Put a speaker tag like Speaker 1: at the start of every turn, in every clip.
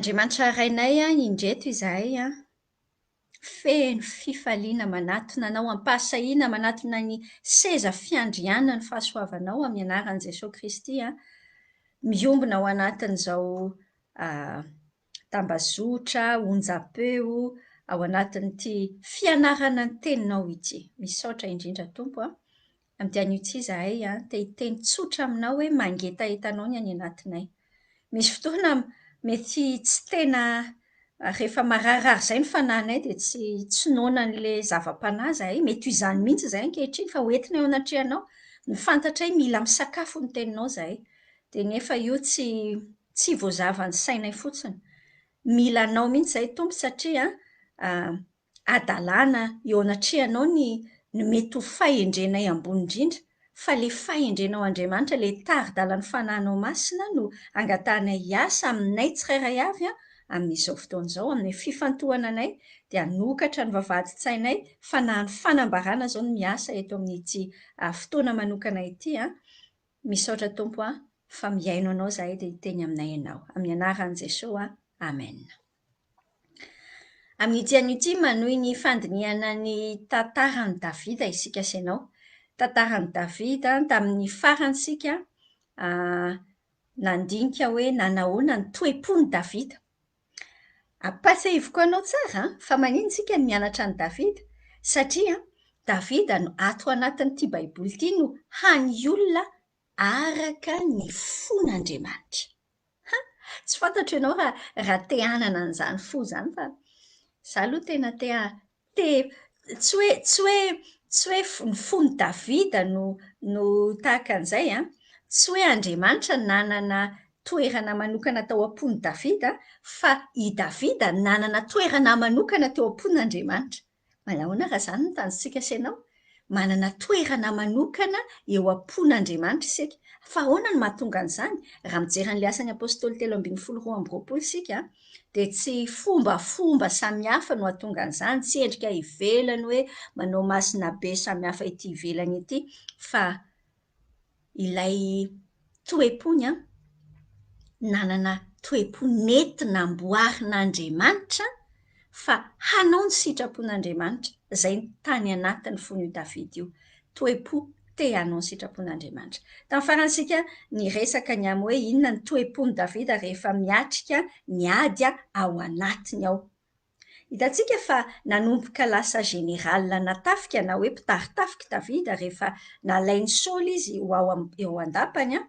Speaker 1: Andriamanitra Rainay a, indreto izahay a, feno fifaliana manatona Anao am-pahasahiana manatona ny seza fiandrianan'ny fahasoavanao amin'ny anaran'i Jesoa Kristy a, miombona ao anatin'izao tambazotra, onjam-peo, ao anatin'ity fianarana ny teninao ity. Misaotra indrindra Tompo a. Amin'ity anio ity izahay te hiteny tsotra aminao hoe mangetaheta anao ny any anatinay. Misy fotoana mety tsy tena rehefa mararirary izay ny fanahinay dia tsy tsy noana an'ilay zava-panahy izahay. Mety ho izany mihitsy izahay ankehitriny fa hoentina eo anatrehanao. Ny fantatray mila misakafo ny teninao izahay. Dia nefa io tsy tsy voazavan'ny sainay fotsiny. Mila anao mihitsy izahay Tompo satria hadalana eo anatrehanao ny ny mety ho fahendrenay ambony indrindra, fa ilay fahendrenao Andriamanitra, ilay tari-dalan'ny Fanahinao Masina no angatahanay hiasa aminay tsirairay avy amin'izao fotoana izao, amin'ny fifantohana anay dia hanokatra ny vavahadin-tsainay, Fanahin'ny fanambarana izao no miasa eto amin'ity fotoana manokana ity. Misaotra Tompo a, fa mihaino Anao izahay dia hiteny aminay Ianao. Amin'ny anaran'i Jesoa, Amen. Amin'ity anio ity, manohy ny fandinihana ny tantaran'i Davida isika sy ianao. Tantaran'i Davida tamin'ny farany isika nandinika hoe nanahoana ny toe-pon'i Davida. Ampahatsiahiviko anao tsara fa maninona isika no mianatra an'i Davida? Satria Davida no ato anatin'ity Baiboly ity no hany olona araka ny fon'Andriamanitra. Ha! Tsy fantatro ianao raha raha te hanana an'izany fo izany fa izaho aloha tena te te tsy hoe tsy hoe tsy hoe ny fon'i Davida no no tahaka an'izay an, tsy hoe Andriamanitra nanana toerana manokana tao am-pon'i Davida fa i Davida nanana toerana manokana teo am-pon'Andriamanitra. Manahoana raha izany no tanjontsika sy ianao? Manana toerana manokana eo am-pon'Andriamanitra isika. Fa ahoana no mahatonga an'izany? Raha mijery an'ilay Asan'ny Apostoly 13:22 isika, dia tsy fombafomba samihafa no hahatonga an'izany, tsy endrika ivelany hoe manao masina be samihafa ety ivelany ety, fa ilay toe-pony an, nanana toe-po nety namboarin'Andriamanitra fa hanao ny sitrapon'Andriamanitra, izay ny tany anatin'ny fon'io Davida io, toe-po te hanao ny sitrapon'Andriamanitra. Tamin'ny farany isika niresaka ny amin'ny hoe inona ny toe-pon'i Davida rehefa miatrika ny ady ao anatiny ao. Hitantsika fa nanomboka lasa général natafika na hoe mpitari-tafika i Davida rehefa nalain'i Saoly izy ho ao eo an-dapany.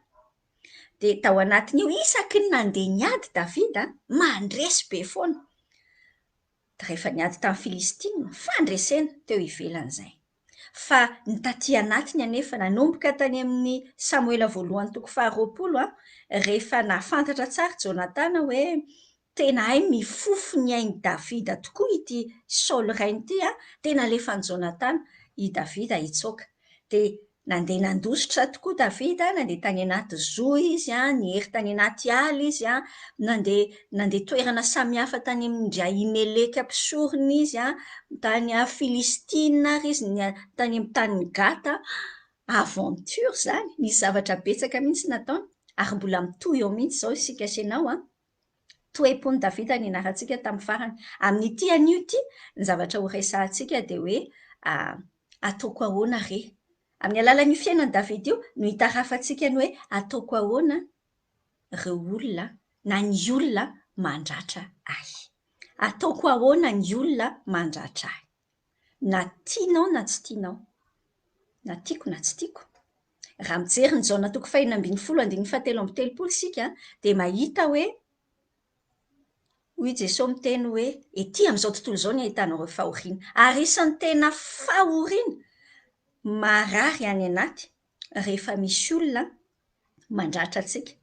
Speaker 1: Dia tao anatin'io, isaky ny nandeha niady Davida, mandresy be foana. Rehefa niady tamin'ny Filistina, fandresena teo ivelan'izay. Fa ny taty anatiny anefa, nanomboka tany amin'ny Samoela voalohany toko faharoapolo, rehefa nahafantatra tsara i Jonatana hoe Tena hay mifofo ny ain'i Davida tokoa ity Saoly rainy ity an! Dia nalefan'i Jonatana i Davida hitsoaka. Dia nandeha nandositra tokoa Davida, nandeha tany anaty zohy izy an, niery tany anaty ala izy an, nandeha nandeha toerana samihafa tany amin-dry Ahimeleka mpisorona izy an, tany Filistina ary izy, tany amin'ny tanin'i Gata. Aventure izany! Nisy zavatra betsaka mihitsy nataony, ary mbola mitohy eo mihitsy izao isika sy ianao an! Toe-pon'i Davida ny nianarantsika tamin'ny farany. Amin'ity anio ity, ny zavatra horesahantsika dia hoe ataoko ahoana re? Amin'ny alalan'io fiainan'i Davida io no hitarafantsika ny hoe ataoko ahoana ireo olona na ny olona mandratra ahy. Ataoko ahoana ny olona mandratra ahy. Na tianao na tsy tianao. Na tiako na tsy tiako. Raha mijery ny Jaona toko fahenina ambin'ny folo andininy fahatelo amby telopolo isika dia mahita hoe hoy Jesoa miteny hoe ety amin'izao tontolo izao ny ahitanareo fahoriana. Ary isan'ny tena fahoriana marary any anaty rehefa misy olona mandratra antsika.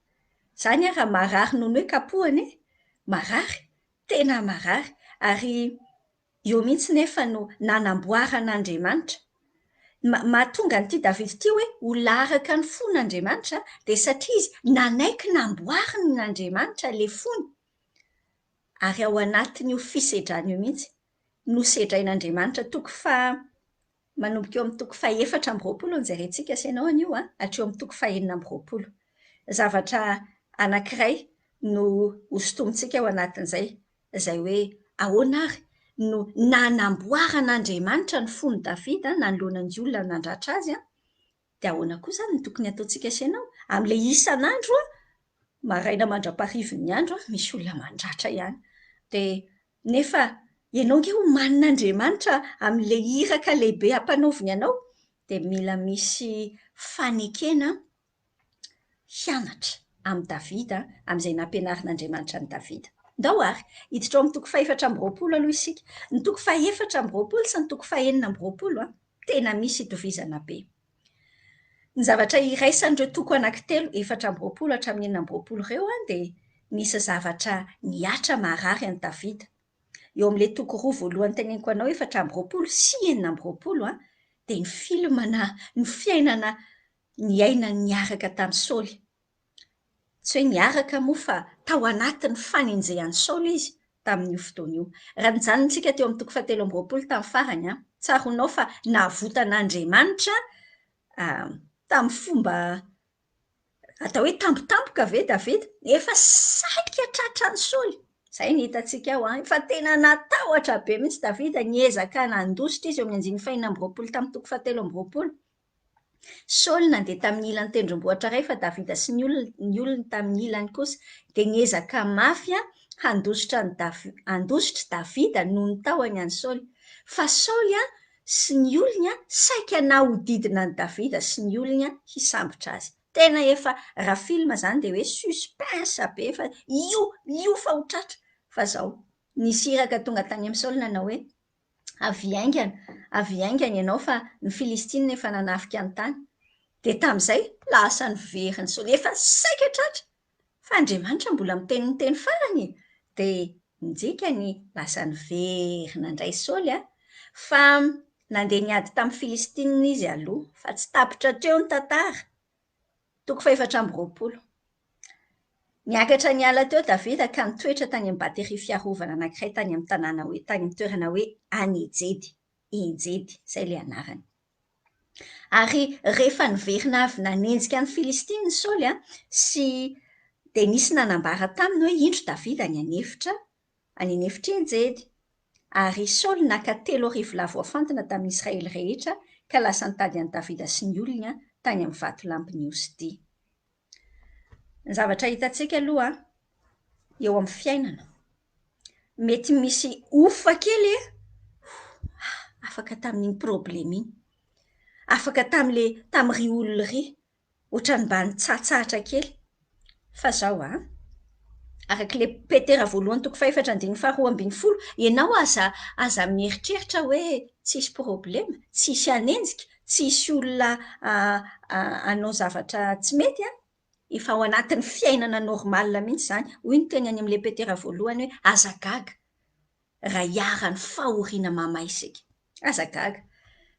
Speaker 1: Izany ary marary noho ny hoe kapohana e! Marary, tena marary. Ary Eo mihitsy nefa no nanamboaran'Andriamanitra. Ny mahatonga an'ity Davida ity hoe olona araka ny fon'Andriamanitra dia satria izy nanaiky namboarin'Andriamanitra ilay fony. Ary ao anatin'io fisedrana io mihitsy, nosedrain'Andriamanitra toko faha Manomboka eo amin'ny toko fahefatra amby roapolo no jerentsika sy ianao anio an, hatreo amin'ny toko fahenina amby roapolo. Zavatra anankiray no hosintomintsika ao anatin'izay, izay hoe ahoana ary no nanamboaran'Andriamanitra ny fon'i Davida nanoloana ny olona nandratra azy, dia ahoana koa izany no tokony hataontsika sy ianao? Amin'ilay isan'andro, maraina mandra-paharivin'ny andro, misy olona mandratra ihany. Dia nefa ianao ange homanin'Andriamanitra amin'ilay iraka lehibe ampanaoviny anao, dia mila misy fanekena hianatra amin'i Davida amin'izay nampianarin'Andriamanitra an'i Davida. Ndao àry hiditra ao amin'ny toko fahefatra amby roapolo aloha isika. Ny toko fahefatra amby roapolo sy ny toko fahenina amby roapolo tena misy itovizana be. Ny zavatra iraisan'ireo toko anankitelo, 24 hatramin'ny 26 ireo, dia nisy zavatra nihatra maharary an'i Davida. Eo amin'ilay toko roa voalohany teneniko anao, 24 sy 26, dia ny film na ny fiainana niainany niaraka tamin'i Saoly. Tsy hoe niaraka moa fa tao anatin'ny fanenjehan'i Saoly izy tamin'io fotoana io. Raha nijanona isika teo amin'ny toko fahatelo amby roapolo tamin'ny farany, tsaroanao fa navotan'Andriamanitra tamin'ny fomba atao hoe tampotampoka ve Davida? Efa saika tratran'i Saoly. Izay no hitantsika ao an! Efa tena natahotra be mihitsy Davida, niezaka nandositra izy eo amin'ny andininy fahenina amby roapolo tamin'ny toko fahatelo amby roapolo. Saoly nandeha tamin'ny ilan'ny tendrombohitra iray fa Davida sy ny olony ny olony tamin'ny ilany kosa. Dia niezaka mafy handositra an'i Davi- handositra Davida noho ny tahony an'i Saoly. Fa Saoly sy ny olony saika nahodidina an'i Davida sy ny olony hisambotra azy. Tena efa, raha film izany dia hoe suspense be fa io, io fa ho tratra. Fa izao, nisy iraka tonga tany amin'i Saoly nanao hoe, Avia haingana, avia haingana ianao fa ny Filistina efa nanafika ny tany. Dia tamin'izay, lasa niverina Saoly, efa saika tratra! Fa Andriamanitra mbola miteny ny teny farany e! Dia ny dikany, lasa niverina indray Saoly a! Fa nandeha niady tamin'ny Filistina izy aloha, fa tsy tapitra hatreo ny tantara. Toko fahefatra amby roapolo. Niakatra niala teo Davida ka nitoetra tany amin'ny bateria fiarovana anankiray tany amin'ny tanàna hoe, tany amin'ny toerana hoe Anejedy, Enjedy, izay ilay anarany. Ary rehefa niverina avy nanenjika ny Filistina i Saoly, sy dia nisy nanambara taminy hoe indro Davida any an'efitra any an'efitr'i Enjedy. Ary i Saoly naka 3000 lahy voafantina tamin'ny Israely rehetra ka lasa nitady an'i Davida sy ny olony tany amin'ny vatolampin'i Osdia. Ny zavatra hitantsika aloha eo amin'ny fiainana, mety misy ofa kely e, afaka tamin'iny problema iny, afaka tamin'ilay tamin'iry olona iry, Ohatran'ny mba nitsahatsahatra kely. Fa zao an, araka ilay Petera voalohany toko fahefatra andininy faharoa ambin'ny folo, ianao aza aza mieritreritra hoe tsisy problema, tsisy hanenjika, tsisy olona hanao zavatra tsy mety an! Efa ao anatin'ny fiainana normal mihitsy izany. Hoy ny teny any amin'ilay Petera voalohany hoe aza gaga raha iharan'ny fahoriana mahamay isika. Aza gaga.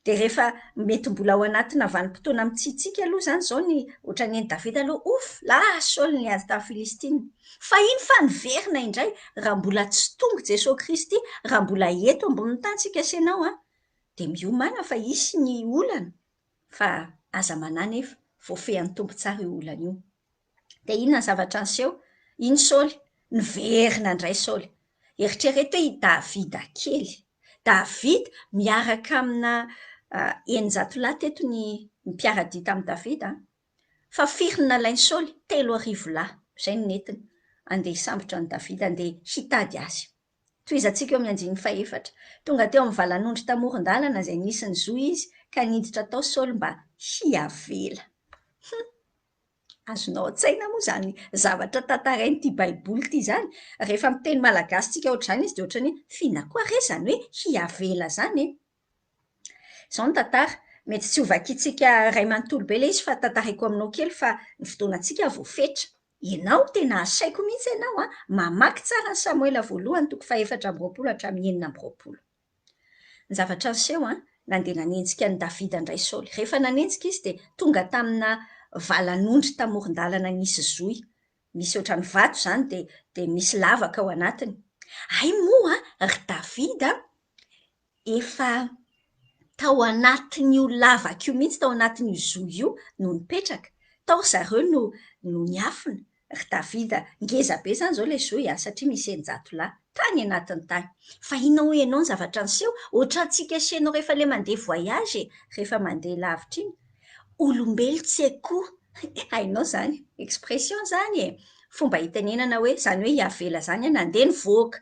Speaker 1: Dia rehefa mety mbola ao anatina vanim-potoana mitsitsika aloha izany izao ny ohatran'ny an'i Davida aloha, ouf, lasa Saoly niady tamin'ny Filistina. Fa iny fa niverina indray, raha mbola tsy tonga Jesoa Kristy, raha mbola eto ambonin'ny tany isika sy ianao an, dia miomàna fa hisy ny olana, fa aza manahy nefa, voafehin'ny Tompo tsara io olana io. Dia inona ny zavatra niseho? Iny Saoly, niverina indray Saoly. Eritrereto hoe i Davida kely. Davida miaraka amina 600 lahy teto ny mpiara-dia tamin'i Davida. Fa firy no nalain'i Saoly? 3000 lahy. Izay no nentiny handeha hisambotra an'i Davida, handeha hitady azy. Tohizantsika eo amin'ny andininy fahefatra. Tonga teo amin'ny valan'ondry tamoron-dalana izay nisy ny zohy izy, ka niditra tao Saoly mba hiavela. Hum! Azonao an-tsaina moa izany zavatra tantarain'ity Baiboly ity izany? Rehefa miteny malagasy tsika ohatr'izany izy dia ohatran'ny hoe f'inona koa re izany hoe hiavela izany e? Izao ny tantara, mety tsy ho vakintsika iray manontolo be ilay izy fa tantaraiko aminao kely fa ny fotoanantsika voafetra. Ianao tena asaiko mihitsy ianao an, mamaky tsara ny Samoela voalohany toko fahefatra amby roapolo hatramin'ny 26. Ny zavatra niseho an, nandeha nanenjika an'i Davida indray Saoly. Rehefa nanenjika izy dia tonga tamina valan'ondry tamoron-dalana nisy zohy. Misy ohatran'ny vato izany dia dia misy lavaka ao anatiny. Hay moa ry Davida efa tao anatin'io lavaka io mihitsy, tao anatin'io zohy io no nipetraka. Tao ry zareo no no niafina. Ry Davida, ngeza be izany izao ilay zohy a, satria misy 600 lahy. Tany anatiny tany. Fa inona hoy ianao ny zavatra niseho? Ohatrantsika sy ianao rehefa ilay mandeha voyage e, rehefa mandeha lavitra iny. Olombelo tsy akoho. Hainao izany expression izany e! Fomba itenenana hoe, izany hoe i Avela izany an, nandeha nivoaka.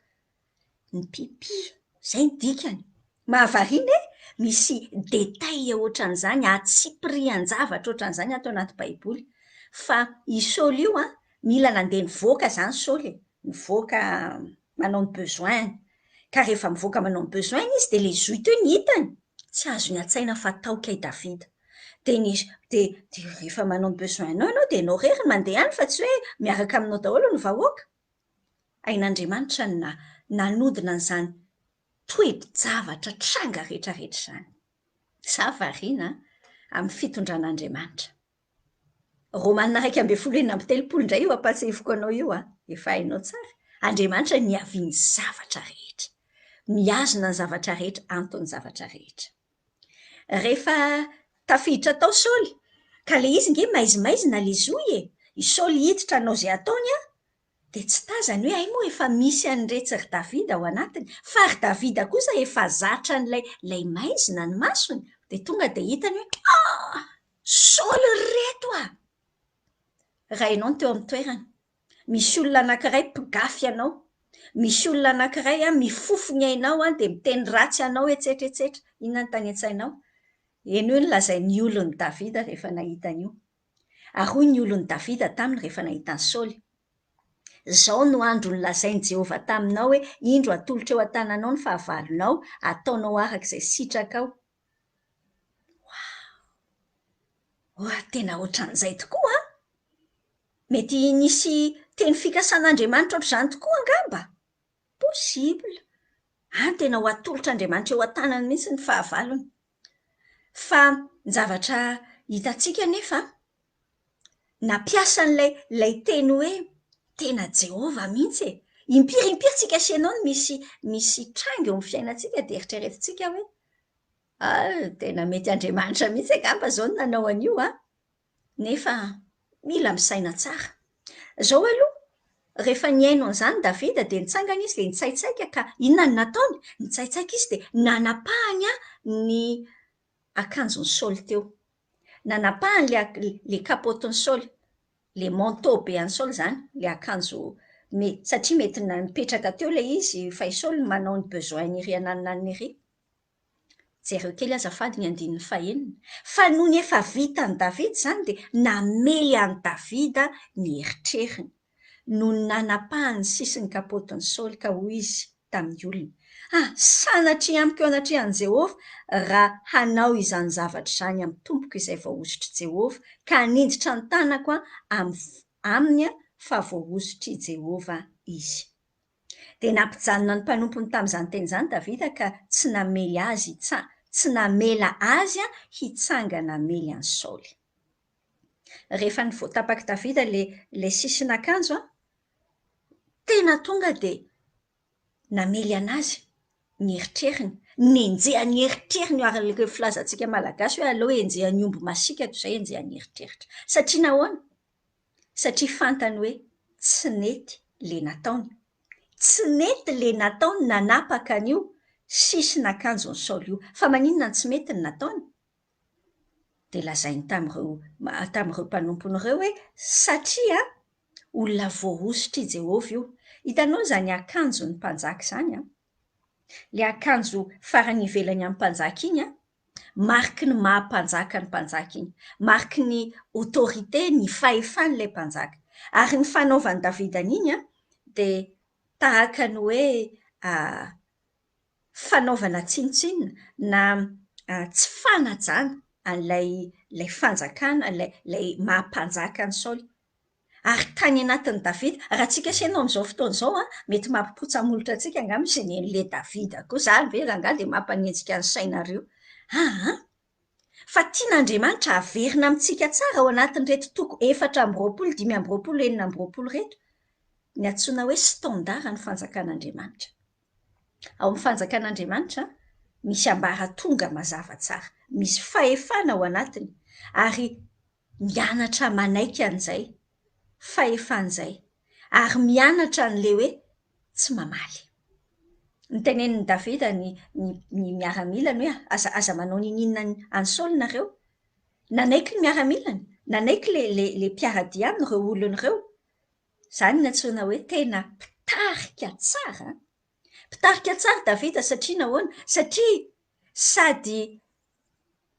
Speaker 1: Ny-pipi, izay ny dikany. Mahavariana e! Misy détail ohatran'izany, antsipirian-javatra ohatran'izany ato anaty baiboly. Fa i Saoly io an, mila nandeha nivoaka izany Saoly e, nivoaka manao ny besoin-ny. Ka rehefa mivoaka manao ny besoin-ny izy dia ilay zohy teo ny hitany, tsy azony an-tsaina fa tao kay Davida. Dia ny dia dia rehefa manao ny besoin-nao ianao dia ianao irery no mandeha any fa tsy hoe miaraka aminao daholo ny vahoaka. Hain'Andriamanitra ny nanodina an'izany toe-javatra tranga rehetra rehetra izany. Za variana amin'ny fitondran'Andriamanitra. Romana 11 36 indray io ampahatsiahiviko anao io an, efa hainao tsara. Andriamanitra niavian'ny zavatra rehetra. Mihazona ny zavatra rehetra, anton'ny zavatra rehetra. Rehefa tafiditra tao Saoly, ka ilay izy nge maizimaizina ilay zohy e! I Saoly hiditra hanao izay ataony an, dia tsy tazany hoe hay moa efa misy an'iretsy ry Davida ao anatiny, fa ry Davida kosa efa zatra an'ilay ilay maizina ny masony, dia tonga dia hitany hoe ah! Saoly ry reto ah! Raha ianao no teo amin'ny toerany, misy olona anankiray mpigafy anao, misy olona anankiray mifofo ny ainao dia miteny ratsy anao etsetra etsetra, inona no tany an-tsainao? Henoy ny lazain'ny olon'i Davida rehefa nahita an'io. Ary hoy ny olon'i Davida taminy rehefa nahita an'i Saoly, Izao no andro nolazain'i Jehovah taminao hoe, 'Indro atolotra eo an-tananao ny fahavalonao, hataonao araka izay sitrakao. Waouh! Oa, tena ohatran'izay tokoa an! Mety nisy teny fikasan'Andriamanitra ohatr'izany tokoa angamba? Possible! Any tena ho atolotr'Andriamanitra eo an-tanany mihitsy ny fahavalony. Fa ny zavatra hitantsika anefa, nampiasa an'ilay ilay teny hoe tena Jehovah mihitsy e! Impiry impiry tsika sy ianao no misy misy tranga eo amin'ny fiainantsika dia eritreretintsika hoe, ah, tena mety Andriamanitra mihitsy angamba izao no nanao an'io an! Nefa mila misaina tsara. Izao aloha, rehefa nihaino an'izany Davida dia nitsangana izy dia nitsaitsaika ka inona no nataony? Nitsaitsaika izy dia nanapahany ny akanjon'i Saoly teo. Nanapahany ilay ilay kapaotin'i Saoly, ilay manteau be an'i Saoly izany, ilay akanjo me- satria mety nipetraka teo ilay izy fa i Saoly manao ny besoin-ny ery ananonanona ery. Jereo kely azafady ny andininy fahenina. Fa nony efa vitan'i Davida izany dia namely an'i Davida ny eritreriny, nony nanapahany ny sisin'ny kapaotin'i Saoly, ka hoy izy tamin'ny olona, Ah, sanatria amiko eo anatrehan'i Jehovah raha hanao izany zavatra izany amin'ny tompoko izay voahosotr'i Jehovah, ka hanindritra ny tanako aminy fa voahosotr'i Jehovah izy. Dia nampijanona ny mpanompony tamin'izany teny izany Davida ka tsy namely azy hitsa, tsy namela azy hitsangana hamely an'i Saoly. Rehefa voatapak'i Davida ilay ilay sisin'akanjo, tena tonga dia namely an'azy ny eritreriny, nenjehan'ny eritreriny io ary ilay filazantsika malagasy hoe aleo enjehan'ny omby masiaka toy izay enjehan'ny eritreritra. Satria nahoana? Satria fantany hoe tsy nety le nataony. Tsy nety le nataony nanapaka an'io sisin'akanjon'i Saoly io. Fa maninona no tsy mety ny nataony? Dia lazainy tamin'ireo tamin'ireo mpanompony ireo hoe satria olona voahosotr'i Jehovah io. Hitanao izany akanjon'ny mpanjaka izany an? Ilay akanjo farany ivelany amin'ny mpanjaka iny an? Mariky ny maha mpanjaka ny mpanjaka iny. Mariky ny autorité, ny fahefan'ilay mpanjaka. Ary ny fanaovan'i Davida an'iny an, dia tahaka ny hoe fanaovana tsinontsinona na tsy fanajana an'ilay ilay fanjakana, ilay ilay maha mpanjaka an'i Saoly. Ary tany anatin'i Davida, raha tsika sy ianao amin'izao fotoana izao an, mety mampipotsa-molotra antsika angamba izy ny an'ilay Davida koa, izany ve rangahy dia mampanenjika ny sainareo? Aa! Fa tian'Andriamanitra haverina amintsika tsara ao anatin'ireto toko 24, 25, 26 ireto ny antsoina hoe standard ny fanjakan'Andriamanitra. Ao amin'ny fanjakan'Andriamanitra, misy ambaratonga mazava tsara, misy fahefana ao anatiny, ary Mianatra manaiky an'izay. fahefana izay, ary mianatra an'ilay hoe tsy mamaly. Notenenin'i Davida ny ny ny miaramilany hoe aza aza manao n'inon'inona an'i Saoly nareo. Nanaiky ny miaramilany, nanaiky ilay ilay ilay mpiara-dia aminy, ireo olona ireo. Izany no antsoina hoe tena mpitarika tsara an! Mpitarika tsara Davida satria nahoana? Satria sady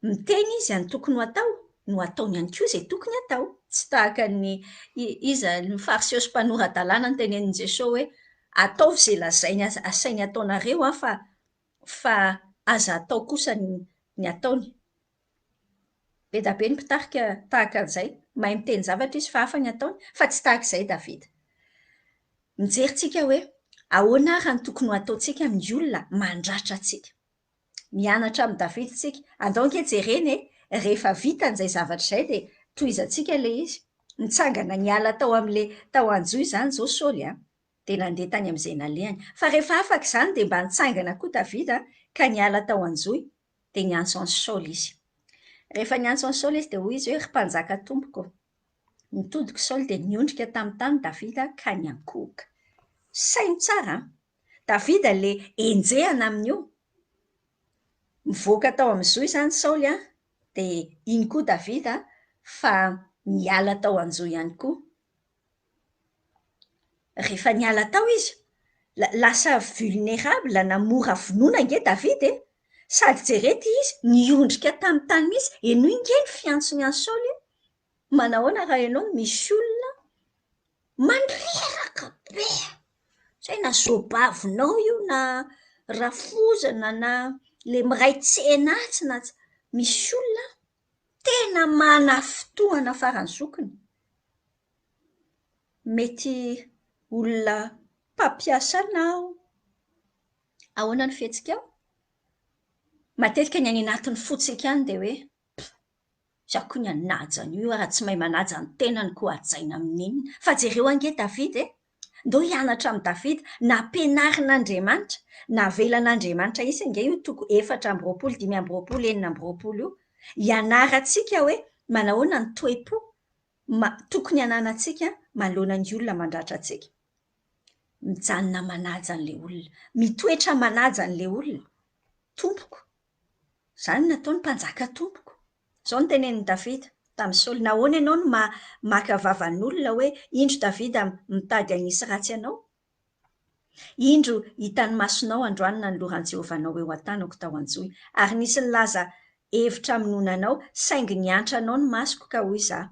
Speaker 1: miteny izy ny tokony ho atao no ataony ihany koa izay tokony hatao. Tsy tahaka ny iza ny fariseo sy mpanora-dalàna notenenin'i Jesoa hoe ataovy izay lazainy asainy ataonareo an fa fa aza atao kosa ny ataony. Be dia be ny mpitarika tahaka an'izay. Mahay miteny zavatra izy fa hafa ny ataony. Fa tsy tahaka izay Davida. Mijery tsika hoe ahoana ary no tokony ho ataontsika amin'ny olona mandratra antsika. Mianatra amin'i Davida isika. Andao ange jerena e! Rehefa vita an'izay zavatra izay dia tohizantsika ilay izy. Nitsangana niala tao amin'ilay tao an-johy izany izao Saoly an! Dia nandeha tany amin'izay nalehany. Fa rehefa afaka izany dia mba nitsangana koa Davida ka niala tao an-johy. Dia niantso an'i Saoly izy. Rehefa niantso an'i Saoly izy dia hoy izy hoe, Ry mpanjaka tompoko ô! Nitodika Saoly dia niondrika tamin'ny tany Davida ka niankohoka. Saino tsara an! Davida ilay enjehina amin'io. Mivoaka tao amin'ny zohy izany Saoly an, dia iny koa Davida fa niala tao an-johy ihany koa. Rehefa niala tao izy, lasa vulnérable na mora vonoina ange Davida e! Sady jereo ity izy, niondrika tamin'ny tany mihitsy, henoy ange ny fiantsony an'i Saoly e! Manahoana raha ianao no misy olona mandreraka be, tsy hay na zôbavinao io na rafozana na le miray tsena atsy na tsy, misy olona tena manafintohina faran'ny zokiny. Mety olona mpampiasa anao. Ahoana ny fihetsikao? Matetika ny any anatin'ny fontsika any dia hoe, pff, izaho koa ny hanaja an'io raha tsy mahay manaja ny tenany koa hajaina amin'inona? Fa jereo ange Davida e! Ndao hianatra amin'i Davida, nampianarin'Andriamanitra, navelan'Andriamanitra hisy ange io toko 24, 25, 26 io, hianarantsika hoe manahoana ny toe-po tokony hananantsika manoloana ny olona mandratra antsika. Mijanona manaja an'ilay olona, mitoetra manaja an'ilay olona. Tompoko, izany no nataony mpanjaka tompoko. Izao no tenenin'i Davida tamin'i Saoly, Nahoana ianao no maka vavan'olona hoe, 'Indro Davida mitady hanisy ratsy anao'? Indro hitan'ny masonao androany nanoloran'i Jehovah anao eo an-tanako tao an-johy, ary nisy nilaza hevitra hamonoana anao, saingy niantra anao ny masoko ka hoy izaho,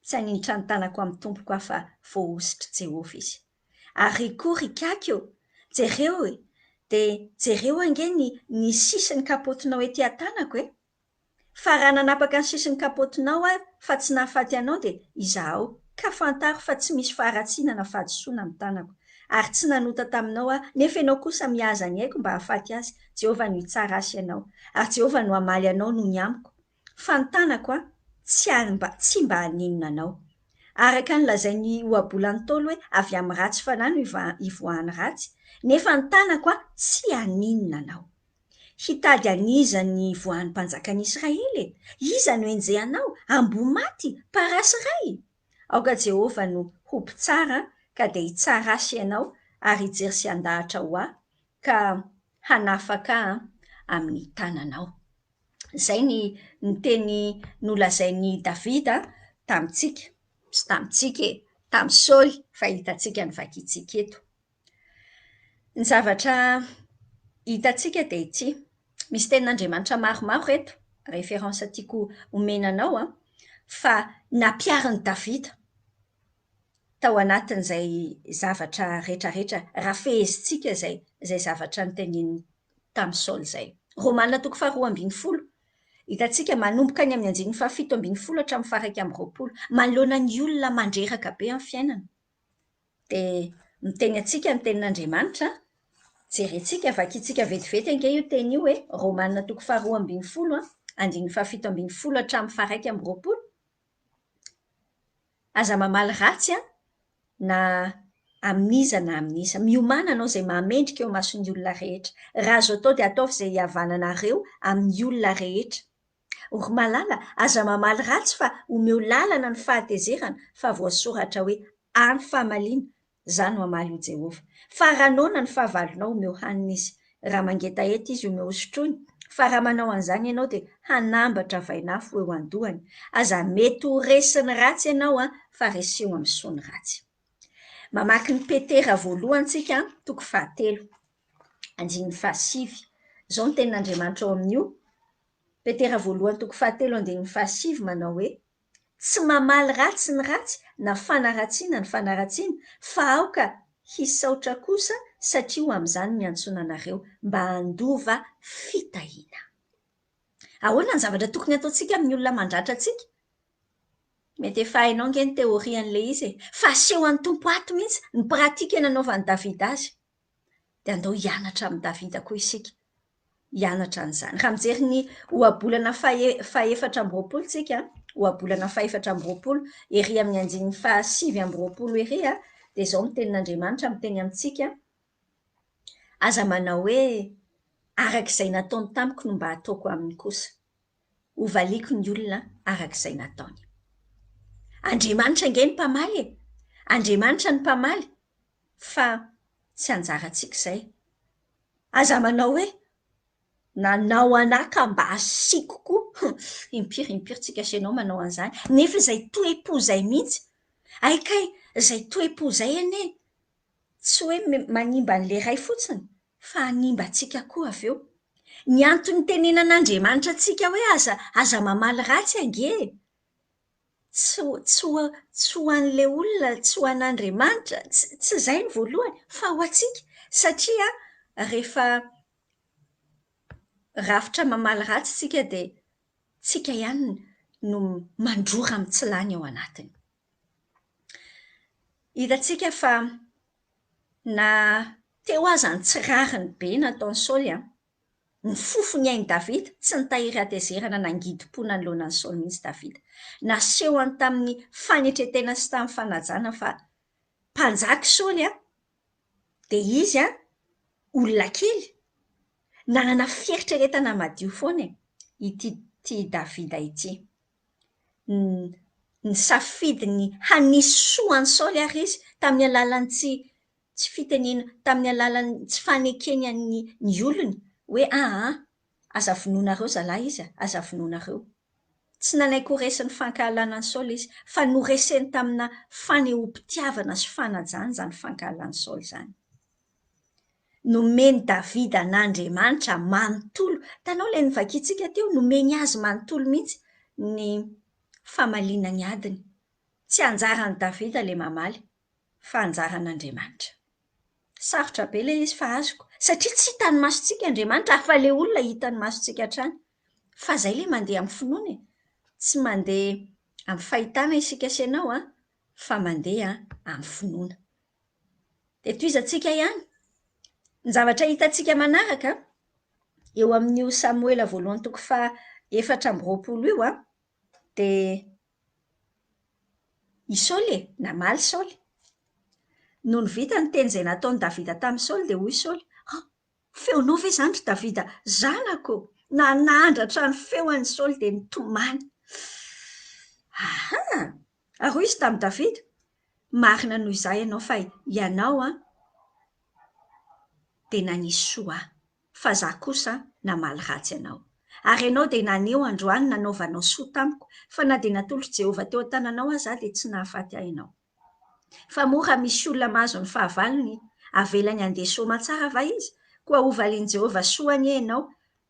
Speaker 1: Tsy haninitra ny tanako amin'ny tompoko aho fa voahosotr'i Jehovah izy. Ary koa ry ikaky ô, jereo e, dia jereo ange ny ny sisin'ny kapaotinao ety an-tanako e! Fa raha nanapaka ny sisin'ny kapaotinao aho fa tsy nahafaty anao dia izahao, ka fantaro fa tsy misy faharatsiana na fahadisoana amin'ny tanako. Ary tsy nanota taminao aho, nefa ianao kosa mihaza ny aiko mba hahafaty azy, Jehovah no hitsara ahy sy ianao, ary Jehovah no hamaly anao noho ny amiko, fa ny tanako tsy mba tsy mba haninona anao. Araka ny lazain'ny ohabolan'ny Ntaolo hoe avy amin'ny ratsy fanahy no ivoahan'ny ratsy, nefa ny tanako tsy haninona anao. Hitady an'iza ny voahan'ny mpanjakan'i Israely e? Iza no enjehanao? Amboa maty? Parasy iray? Aoka Jehovah no ho mpitsara, ka dia hitsara ahy sy ianao, ary hijery sy handahatra ho ahy, ka hanafaka ahy amin'ny tananao. Izay ny ny teny nolazain'i Davida tamintsika, tsy tamintsika e, tamin'i Saoly, fa hitantsika ny vakintsika eto. Ny zavatra hitantsika dia ity, misy tenin'Andriamanitra maromaro ireto, référence tiako omena anao an, fa nampiharin'i Davida tao anatin'izay zavatra rehetrarehetra, raha fehezintsika izay izay zavatra noteneniny tamin'i Saoly izay. Romana toko faharoa ambin'ny folo, hitantsika manomboka any amin'ny andininy faha-17 hatramin'ny faha-21, manoloana ny olona mandreraka be amin'ny fiainana. Dia miteny antsika ny tenin'Andriamanitra, jerentsika, vakintsika vetivety ange io teny io e, Romana toko faharoa ambin'ny folo, andininy faha-17 hatramin'ny faha-21. Aza mamaly ratsy an, na amin'iza na amin'iza. Miomàna hanao izay mahamendrika eo imason'ny olona rehetra. Raha azo atao dia ataovy izay hihavananareo amin'ny olona rehetra. Ry malala, aza mamaly ratsy fa omeo lalana ny fahatezerana, fa voasoratra hoe, Any famaliana, Izaho no hamaly, hoy Jehovah. Fa raha noana ny fahavalonao, omeo hanina izy. Raha mangetaheta izy, omeo hosotroiny. Fa raha manao an'izany ianao, dia hanambatra vainafo ho eo an-dohany. Aza mety ho resin'ny ratsy ianao, fa reseo amin'ny soa ny ratsy. Mamaky ny Petera voalohany isika, toko fahatelo, andininy fahasivy. Izao no tenin'Andriamanitra ao amin'io, Petera voalohany toko fahatelo andininy fahasivy manao hoe, Tsy mamaly ratsy ny ratsy na fanaratsiana ny fanaratsiana, fa aoka hisaotra kosa satria ho amin'izany ny niantsoana anareo, mba handova fitahiana. Ahoana ny zavatra tokony hataontsika amin'ny olona mandratra antsika? Mety efa hainao ange ny théorie an'ilay izy e! Fa asehon'ny Tompo ato mihitsy ny pratique nanaovan'i Davida azy. Dia andao hianatra amin'i Davida koa isika. Hianatra an'izany. Raha mijery ny ohabolana faha 24 isika, ohabolana faha 24, ery amin'ny andininy faha 29 ery, dia izao ny tenin'Andriamanitra miteny amintsika, Aza manao hoe, araka izay nataony tamiko no mba hataoko aminy kosa. Hovaliako ny olona araka izay nataony. Andriamanitra ange ny mpamaly e! Andriamanitra ny mpamaly fa tsy anjarantsika izay. Aza manao hoe, nanao anah ka mba asiako koa, hum, impiry impiry tsika sy ianao manao an'izany, nefa izay toe-po izay mihitsy, hay kay izay toe-po izay anie tsy hoe manimba an'ilay iray fotsiny fa hanimba antsika koa avy eo. Ny antony itenenan'Andriamanitra antsika hoe aza aza mamaly ratsy ange e! Tsy ho tsy ho tsy ho an'ilay olona, tsy ho an'Andriamanitra, tsy tsy izay ny voalohany fa ho antsika satria rehefa rafitra mamaly ratsy isika dia tsika ihany no mandrora mitsilany ao anatiny. Hitantsika fa na teo aza ny tsy rariny be nataon'i Saoly an, nifofo ny ain'i Davida, tsy nitahiry hatezerana na ngidim-po nanoloana an'i Saoly mihitsy Davida. Nasehony tamin'ny fanetren-tena sy tamin'ny fanajana fa mpanjaka i Saoly an, dia izy an, olona kely, nanana fieritreretana madio foana e, ity ity Davida ity. Nisafidy ny hanisy soa an'i Saoly àry izy, tamin'ny alalan'ny tsy tsy fitenena, tamin'ny alalan'ny tsy fanekeny an'ny ny olony hoe aa, aza vonoinareo zalahy izy a, aza vonoinareo. Tsy nanaiky ho resin'ny fankahalana an'i Saoly izy, fa noreseny tamina fanehoam-pitiavana sy fanajana izany fankahalan'i Saoly izany. Nomen'i Davida an'Andriamanitra manontolo, hitanao ilay novakintsika teo, nomeny azy manontolo mihitsy ny famaliana ny adiny. Tsy anjaran'i Davida ilay mamaly, fa anjaran'Andriamanitra. Sarotra be ilay izy fa azoko, satria tsy hitan'ny masontsika Andriamanitra, fa ilay olona hitan'ny masontsika hatrany. Fa izay ilay mandeha amin'ny finoana e! Tsy mandeha amin'ny fahitana isika sy ianao an, fa mandeha amin'ny finoana. Dia tohizantsika ihany. Ny zavatra hitantsika manaraka, eo amin'io Samoela voalohany toko faha 24 io an, dia i Saoly e, namaly Saoly. Nony vita ny teny izay nataon'i Davida tamin'i Saoly dia hoy Saoly, Ah, feonao ve izany ry Davida zanako? Nanandratra ny feony Saoly dia nitomany. Aha! Ary hoy izy tamin'i Davida, Marina noho izaho ianao fa ianao dia nanisy soa ahy, fa izaho kosa namaly ratsy anao. Ary ianao dia naneho androany nanaovanao soa tamiko, fa na dia natolotr'i Jehovah teo an-tananao aza aho dia tsy nahafaty ahy ianao. Fa moa raha misy olona mahazo ny fahavalony, avelany handeha soa aman-tsara va izy? Koa hovalian'i Jehovah soa anie ianao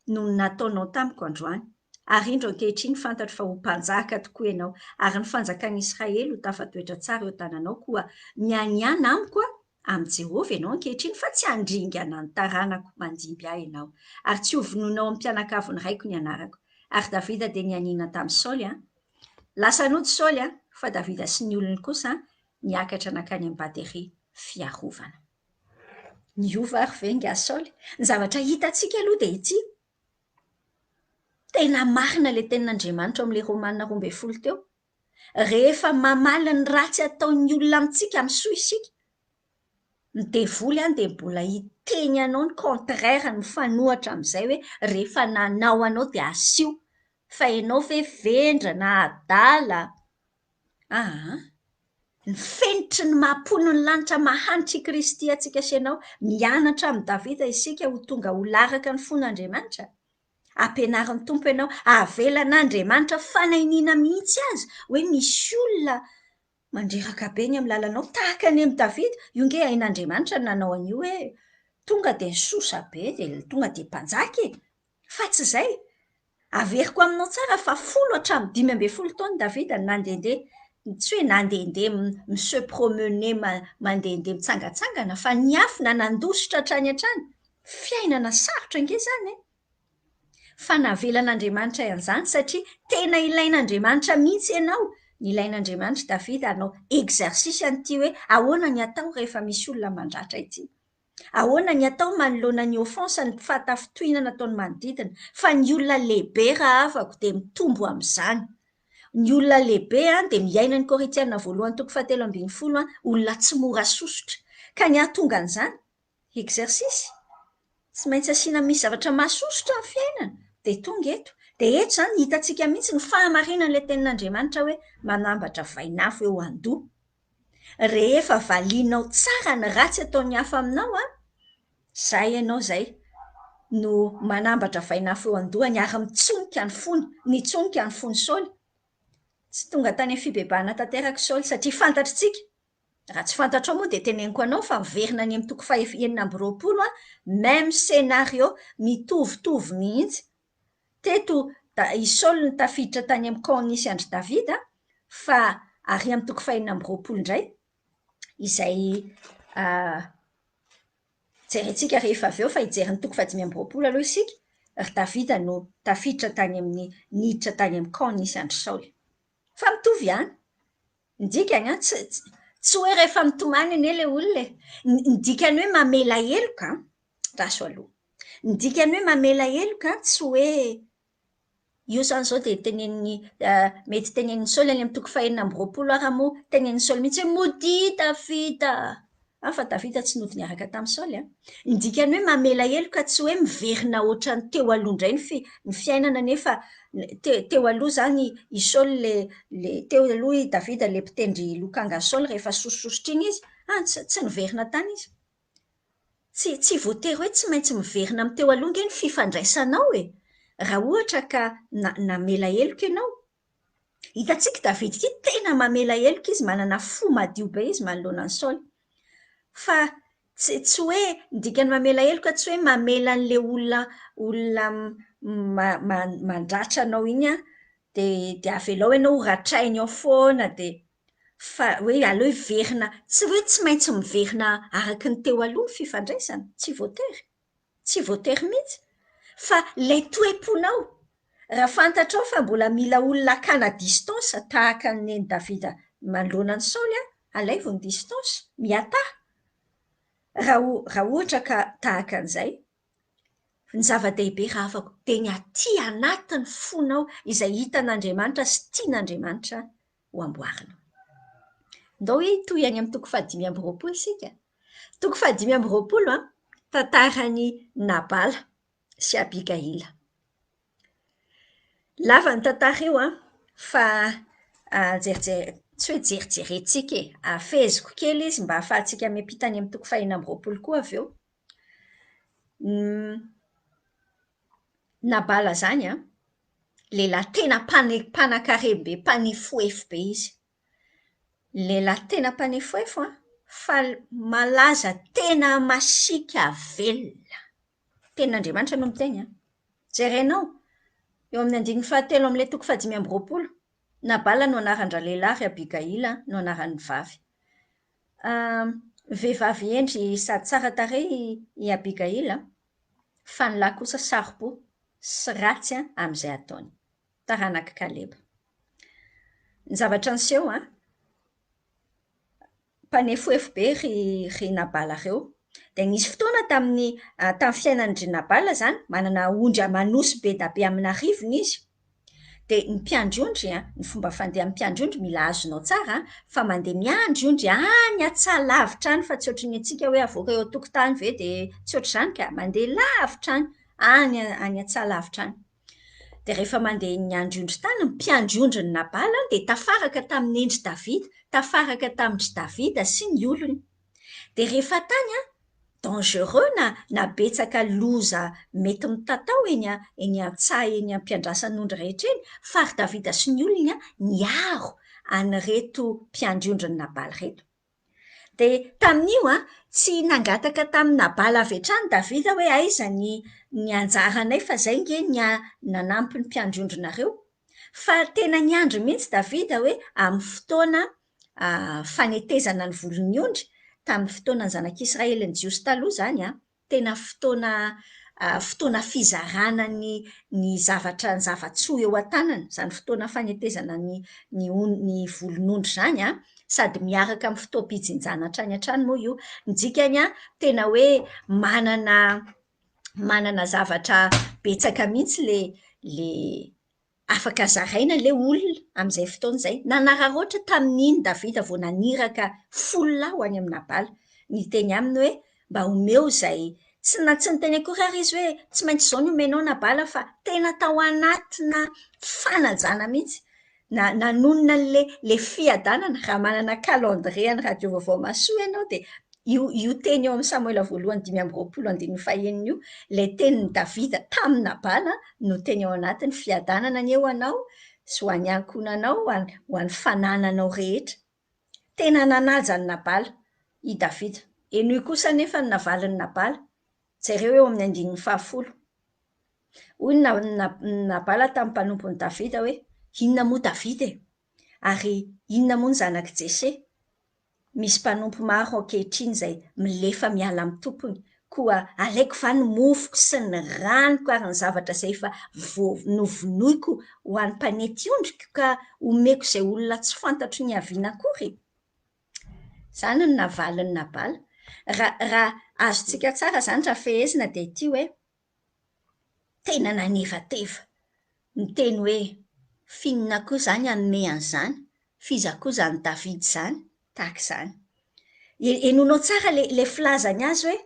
Speaker 1: noho ny nataonao tamiko androany. Ary indro ankehitriny fantatro fa ho mpanjaka tokoa ianao, ary ny fanjakan'i Israely ho tafatoetra tsara eo an-tananao, koa mianiàna amiko amin'i Jehovah ianao ankehitriny fa tsy handringana ny taranako mandimby ahy ianao, ary tsy hovonoinao amin'ny mpianakavin'ny raiko ny anarako. Ary Davida dia nianiana tamin'i Saoly. Lasa nody Saoly, fa Davida sy ny olony kosa niakatra nankany amin'ny bateria fiarovana. Niova ary ve ingahy Saoly? Ny zavatra hitantsika aloha dia ity, tena marina ilay tenin'Andriamanitra ao amin'ilay Romana 12 teo. Rehefa mamaly ny ratsy ataon'ny olona amintsika amin'ny soa isika, ny devoly any dia mbola hiteny anao ny contraire, ny mifanohitra amin'izay hoe rehefa nanao anao dia asio. Fa ianao ve vendrana, adala? Aa! Ny fenitry ny maha mponin'ny lanitra mahantra i Kristy antsika sy ianao. Mianatra amin'i Davida isika ho tonga ho laraka ny fon'Andriamanitra. Ampianarin'ny Tompo ianao, avelan'Andriamanitra fanainiana mihitsy aza hoe misy olona mandreraka be ny amin'ny lalanao, tahaka ny amin'i Davida. Io ange hain'Andriamanitra ny nanao an'io hoe tonga dia nisosa be dia tonga dia mpanjaka e! Fa tsy izay. Averiko aminao tsara fa folo hatramin'ny 15 taona Davida no nandehandeha, tsy hoe nandehandeha mi-se promener mandehandeha mitsangantsangana fa niafina nandositra hatrany hatrany. Fiainana sarotra ange izany e! Fa navelan'Andriamanitra an'izany satria tena ilain'Andriamanitra mihitsy ianao. Nilain'Andriamanitra Davida hanao exercice an'ity hoe ahoana ny atao rehefa misy olona mandratra ity. Ahoana ny atao manoloana ny offense, ny fahatafintohinana ataon'ny manodidina. Fa ny olona lehibe rahavako dia mitombo amin'izany. Ny olona lehibe dia miaina ny Korintiana voalohany toko fahatelo ambin'ny folo, olona tsy mora sosotra. Ka ny hahatonga an'izany, exercice, tsy maintsy asiana misy zavatra mahasosotra ny fiainana, dia tonga eto. Dia eto izany hitantsika mihitsy ny fahamarinan'ilay tenin'Andriamanitra hoe manambatra vainafo eo an-doha. Rehefa valianao tsara ny ratsy ataon'ny hafa aminao an, izay ianao izay no manambatra vainafo eo an-dohany ary mitsonika ny fony, nitsonika ny fon'i Saoly. Tsy tonga tany amin'ny fibebahana tanteraka i Saoly satria fantatr'tsika, raha tsy fantatrao moa dia teneniko anao fa miverina any amin'ny toko faha 26 an, même scénario, mitovitovy mihitsy. Teto i Saoly no tafiditra tany amin'ny camp nisy an-dry Davida, fa ary amin'ny toko faha-26 indray, izay jerentsika rehefa avy eo, fa hijery ny toko faha-25 aloha isika, ry Davida no tafiditra tany amin'ny, niditra tany amin'ny camp nisy an-dry Saoly. Fa mitovy ihany. Ny dikany an, tsy tsy hoe rehefa mitomany anie ilay olona e. Ny dikany hoe mamela heloka an, andraso aloha. Ny dikany hoe mamela heloka an, tsy hoe, io izany izao dia tenenin'i, mety tenenin'i Saoly any amin'ny toko faha-26 ary moa, tenenin'i Saoly mihitsy hoe modia Davida! An, fa Davida tsy nody niaraka tamin'i Saoly an. Ny dikany hoe mamela heloka tsy hoe miverina ohatran'ny teo aloha indray ny fi- ny fiainana nefa te- teo aloha izany i Saoly le le teo aloha i Davida le mpitendry lokanga Saoly rehefa sosososotra iny izy, an, tsy tsy niverina tany izy. Tsy tsy voatery hoe tsy maintsy miverina amin'ny teo aloha ange ny fifandraisanao e! Raha ohatra ka na- namela heloka ianao. Hitantsika i Davida ity tena mamela heloka izy, manana fo madio be izy manoloana an'i Saoly. Fa tsy tsy hoe ny dikan'ny mamela heloka tsy hoe mamela an'ilay olona olona mandratra anao iny an, dia dia avelao ianao ho ratrainy ao foana dia fa hoe aleo hiverina, tsy hoe tsy maintsy miverina araka ny teo aloha ny fifandraisana, tsy voatery. Tsy voatery mihitsy. Fa ilay toe-ponao, raha fantatrao fa mbola mila olona hakana distance tahaka ny an'i Davida manoloana an'i Saoly an, alaivo ny distance, miataha. Raha raha ohatra ka tahaka an'izay. Ny zava-dehibe rahavako dia ny aty anatin'ny fonao izay hitan'Andriamanitra sy tian'Andriamanitra ho amboarina. Ndao hitohy any amin'ny toko faha-25 isika. Toko faha-25 an, tantaran'i Nabala sy Abigaila. Lava ny tantara io an, fa jerijer- tsy hoe jerijerentsika e, afeheziko kely izy mba ahafahantsika miampita any amin'ny toko faha-26 koa avy eo. Nabala izany an, lehilahy tena mpane- mpanan-karem-be, mpanefoefo be izy. Lehilahy tena mpanefoefo an, fa malaza tena masiaka velona. Tenin'Andriamanitra no miteny an. Jerenao, eo amin'ny andininy fahatelo amin'ilay toko faha-25, Nabala no anaran-dralehilahy ary Abigaila no anaran'ny vavy. Vehivavy hendry sady tsara tarehy i Abigaila, fa ny lahy kosa saro-po sy ratsy amin'izay ataony. Taranak'i Kaleba. Ny zavatra niseho an, mpanefoefo be ry ry Nabala ireo. Dia nisy fotoana tamin'ny tamin'ny fiainan-dry Nabala izany, manana ondry aman'osy be dia be amin'arivony izy. Dia ny mpiandry ondry an, ny fomba fandehan'ny mpiandry ondry mila azonao tsara an, fa mandeha miandry ondry any an-tsaha lavitra any fa tsy ohatry ny antsika hoe avoaka eo an-tokotany ve dia tsy ohatr'izany ka, mandeha lavitra any, any any an-tsaha lavitra any. Dia rehefa mandeha niandry ondry tany, ny mpiandry ondrin'i Nabala dia tafaraka tamin'endry Davida, tafaraka tamin-dry Davida sy ny olony. Dia rehefa tany an, dangereux na na betsaka loza mety mitatao eny eny an-tsaha eny am-piandrasan'ondry rehetra eny, fa ry Davida sy ny olony an, niaro an'ireto mpiandry ondrin'i Nabala ireto. Dia tamin'io an, tsy nangataka tamin'i Nabala avy hatrany Davida hoe aiza ny ny anjaranay fa izay ange ny nanampy ny mpiandry ondrinareo. Fa tena niandry mihitsy Davida hoe amin'ny fotoana fanetezana ny volon'ny ondry, tamin'ny fotoanan'ny zanak'Israely ny Jiosy taloha izany an, tena fotoana fotoana fizarana ny ny zavatra ny zava-tsoa eo an-tanana, izany fotoana fanetezana ny ny on- ny volon'ondry izany an, sady miaraka amin'ny fotoam-pijinjana hatrany hatrany moa io. Ny dikany an, tena hoe manana manana zavatra betsaka mihitsy ilay ilay Afaka zaraina ilay olona amin'izay fotoana izay. Nanararaotra tamin'iny Davida vao naniraka folo lahy ho any amin'i Nabala, niteny aminy hoe, Mba omeo izay. Tsy na tsy niteny akory ary izy hoe, Tsy maintsy izao no omenao Nabala fa tena tao anatina fanajana mihitsy. Na nanonona an'ilay ilay fiadanana, raha manana calendrier an'ny Radio Vaovao Mahasoa ianao dia io io teny eo amin'ny Samoela voalohany 25 andininy fahenina io, ilay tenin'i Davida tamin'i Nabala no teny ao anatiny, fiadanana anie ho anao sy ho an'ny ankohonanao, ho an'ny ho an'ny fanananao rehetra. Tena nanaja an'i Nabala i Davida. Henoy kosa anefa ny navalin'i Nabala. Jereo eo amin'ny andininy fahafolo. Hoy ny Nabala tamin'ny mpanompon'i Davida hoe, Inona moa Davida e? Ary inona moa ny zanak'i Jese? Misy mpanompo maro ankehitriny izay milefa miala amin'ny tompony. Koa alaiko va ny mofoko sy ny ranoko ary ny zavatra izay efa novonoiko ho an'ny mpanety ondriko ka omeko izay olona tsy fantatro niaviana akory? Izany no navalin'i Nabala. Raha raha azontsika tsara izany raha fehezina dia ity hoe, tena nanevateva, niteny hoe, f'inona koa izany hanome an'izany, f'iza koa izany Davida izany, tahaka izany. Henoinao tsara ilay ilay filazany azy hoe,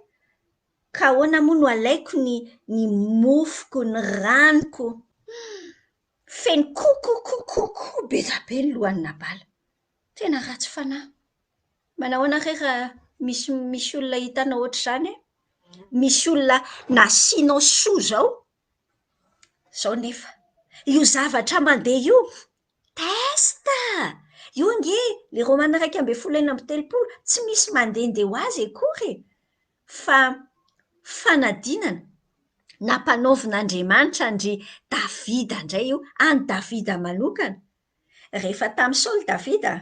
Speaker 1: ka ahoana moa no alaiko ny ny mofoko, ny ranoko. Feno kokokokokoa be dia be ny lohan'i Nabala. Tena ratsy fanahy. Manahoana re raha misy misy olona hitanao ohatr'izany e? Misy olona nasianao soa izao, izao nefa io zavatra mandeha io, test! Io ange le Romana 11:36 tsy misy mandehandeha ho azy akory e! Fa fanadinana nampanaovin'Andriamanitra an-dry Davida indray io, an'i Davida manokana. Rehefa tamin'i Saoly Davida,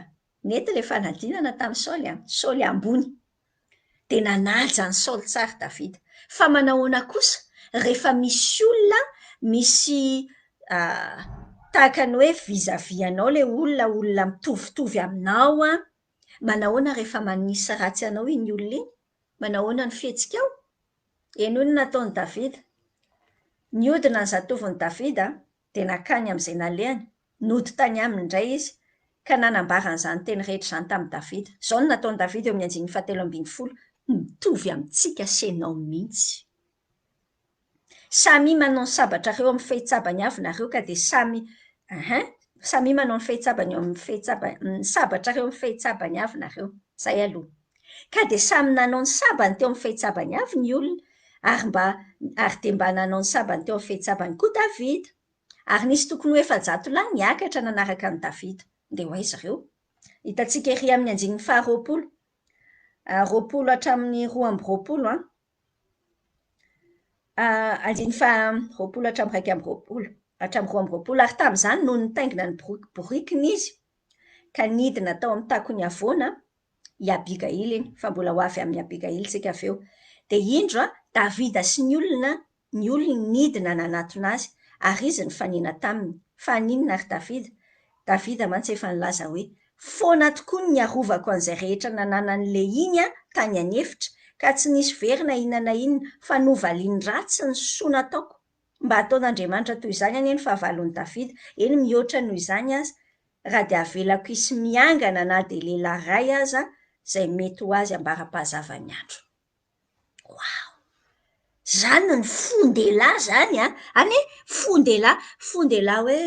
Speaker 1: nety ilay fanadinana tamin'i Saoly an, Saoly ambony. Dia nanaja an'i Saoly tsara Davida. Fa manahoana kosa rehefa misy olona, misy tahaka ny hoe vis-à-vis anao ilay olona, olona mitovitovy aminao an, manahoana rehefa manisy ratsy anao iny olona iny? Manahoana ny fihetsikao? Henoy ny nataon'i Davida. Nihodina ny zatovon'i Davida dia nankany amin'izay nalehany. Nody tany aminy indray izy, ka nanambara an'izany teny rehetra izany tamin'i Davida. Izao no nataon'i Davida eo amin'ny andininy fahatelo ambin'ny folo, Mitovy amintsika sy ianao mihitsy. Samia manao ny sabatrareo amin'ny fehitsabany avy nareo, ka dia samy, hein, samia manao ny fehitsabany eo amin'ny fehitsaba, ny sabatrareo amin'ny fehitsabany avy nareo. Izay aloha. Ka dia samy nanao ny sabany teo amin'ny fehitsabany avy ny olona, ary mba, ary dia mba nanao ny sabany teo amin'ny fehitsabany koa Davida. Ary nisy tokony ho 400 lahy niakatra nanaraka an'i Davida. Ndeha ho aiza ireo? Hitantsika ery amin'ny andininy faharoapolo, 20 hatramin'ny 22 an. Andininy faharoapolo hatramin'ny 21, hatramin'ny 22. Ary tamin'izany nony nitaingina ny borikiny izy, ka nidina tao amin'ny takon'ny havoana, i Abigaila iny, fa mbola ho avy amin'i Abigaila isika avy eo. Dia indro a, Davida sy ny olona, ny olony nidina nanatona azy, ary izy nifanena taminy. Fa haninona ry Davida? Davida mantsy efa nilaza hoe, Foana tokoa ny niarovako an'izay rehetra nananan'i Lehiny tany an'efitra, ka tsy nisy very na inona na inona, fa novaliany ratsy ny soa nataoko. Mba hataon'Andriamanitra toy izany anie ny fahavalon'i Davida, eny mihoatra noho izany aza, raha dia avelako hisy miangana na dia lehilahy iray aza izay mety ho azy ambara-pahazavan'ny andro. Waouh! Zany ny fon-dehilahy zany an! Any e! Fon-dehilahy, fon-dehilahy hoe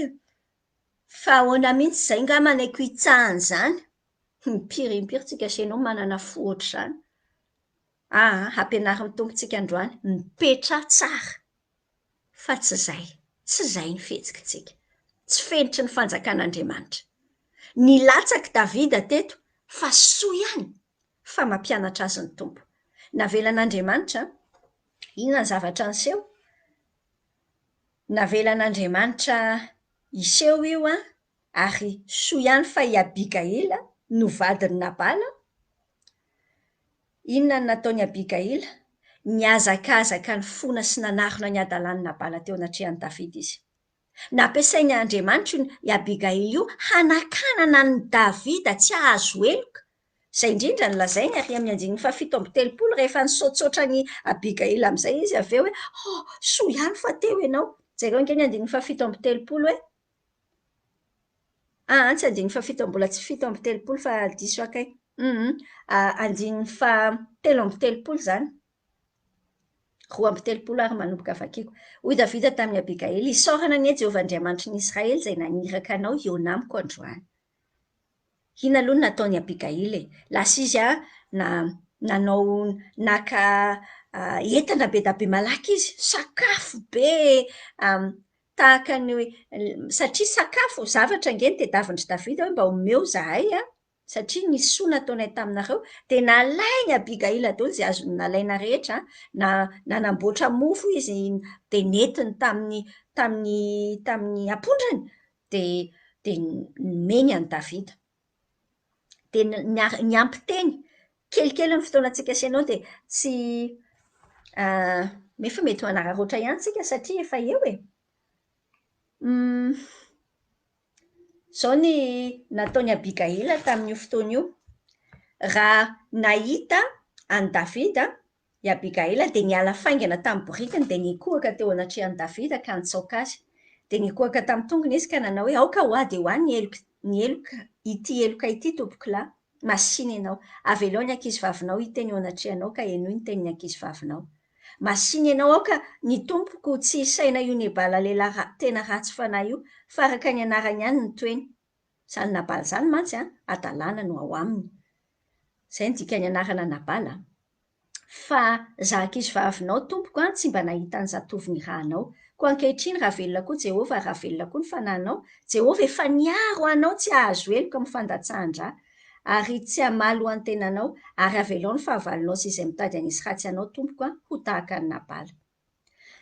Speaker 1: fa ahoana mihitsy izay nga manaiky ho hitsahana izany? Impiry impiry tsika sy ianao manana fo ohatr'izany? Aa ampianarin'ny Tompo tsika androany, mipetraha tsara fa tsy izay, tsy izay ny fihetsikitsika. Tsy fenitry ny fanjakan'Andriamanitra. Nilatsaka i Davida teto fa soa ihany fa mampianatra azy ny Tompo. Navelan'Andriamanitra, inona ny zavatra niseho? Navelan'Andriamanitra hiseho io an, ary soa ihany fa i Abigaila no vadin'i Nabala. Inona no nataon'i Abigaila? Nihazakazaka nifona sy nanarona ny hadalan'i Nabala teo anatrehan'i Davida izy. Nampiasain' Andriamanitra io i Abigaila io hanakanana an'i Davida tsy hahazo heloka. Izay indrindra no lazainy ary amin'ny andininy fahafito amby telopolo rehefa nisaotsaotra an'i Abigaila amin'izay izy avy eo hoe, Oh, soa ihany fa teo ianao. Jereo ange ny andininy fahafito amby telopolo hoe. Aa, tsy andininy fahafito, mbola tsy 37 fa diso aho kay. Hum, andininy fahatelo amby telopolo izany. 32 ary manomboka vakiko. Hoy Davida tamin'i Abigaila, Isaorana anie Jehovah Andriamanitry ny Israely izay naniraka anao hihaona amiko androany. Inona aloha no nataon'i Abigaila e? Lasa izy na nanao naka entana be dia be malaky izy, sakafo be tahaka ny hoe, satria sakafo, zavatra ange no tadiavin-dry Davida hoe mba omeo izahay an! satria ny soa nataonay taminareo, dia nalain'i Abigaila daholo izay azony nalaina rehetra, na nanamboatra mofo izy dia nentiny tamin'ny tamin'ny tamin'ny ampondrany, dia dia nomeny an'i Davida. Dia niar- niampy teny, kelikely ny fotoanantsika sy ianao dia tsy nefa mety ho hanararaotra ihany isika satria efa eo e. Izao ny nataon'i Abigaila tamin'io fotoana io. Raha nahita an'i Davida i Abigaila dia niala faingana tamin'ny borikiny dia nikohaka teo anatrehan'i Davida ka nitsaoka azy. Dia nikohaka tamin'ny tongony izy ka nanao hoe, Aoka ho ahy dia ho ahy ny heloka, ny heloka, ity heloka ity, tompokolahy. Masìna ianao. Avelao ny ankizivavinao hiteny eo anatrehanao ka henoy ny tenin'ny ankizivavinao. Masìna ianao, aoka ny tompoko tsy hisaina io Nebala lehilahy tena ratsy fanahy io, fa araka ny anarany ihany ny toeny. Izany Nabala izany mantsy an, hadalana no ao aminy. Izay no dikan'ny anarana Nabala an. Fa izaho ankizivavinao, tompoko an, tsy mba nahita ny zatovo nirahanao. Koa ankehitriny, raha velona koa Jehovah, ary raha velona koa ny fanahinao, Jehovah efa niaro anao tsy hahazo heloka amin'ny fandatsahan-dra, ary tsy hamaly ho an'ny tenanao, ary avelao ny fahavalonao sy izay mitady hanisy ratsy anao, tompoko an, ho tahaka an'i Nabala.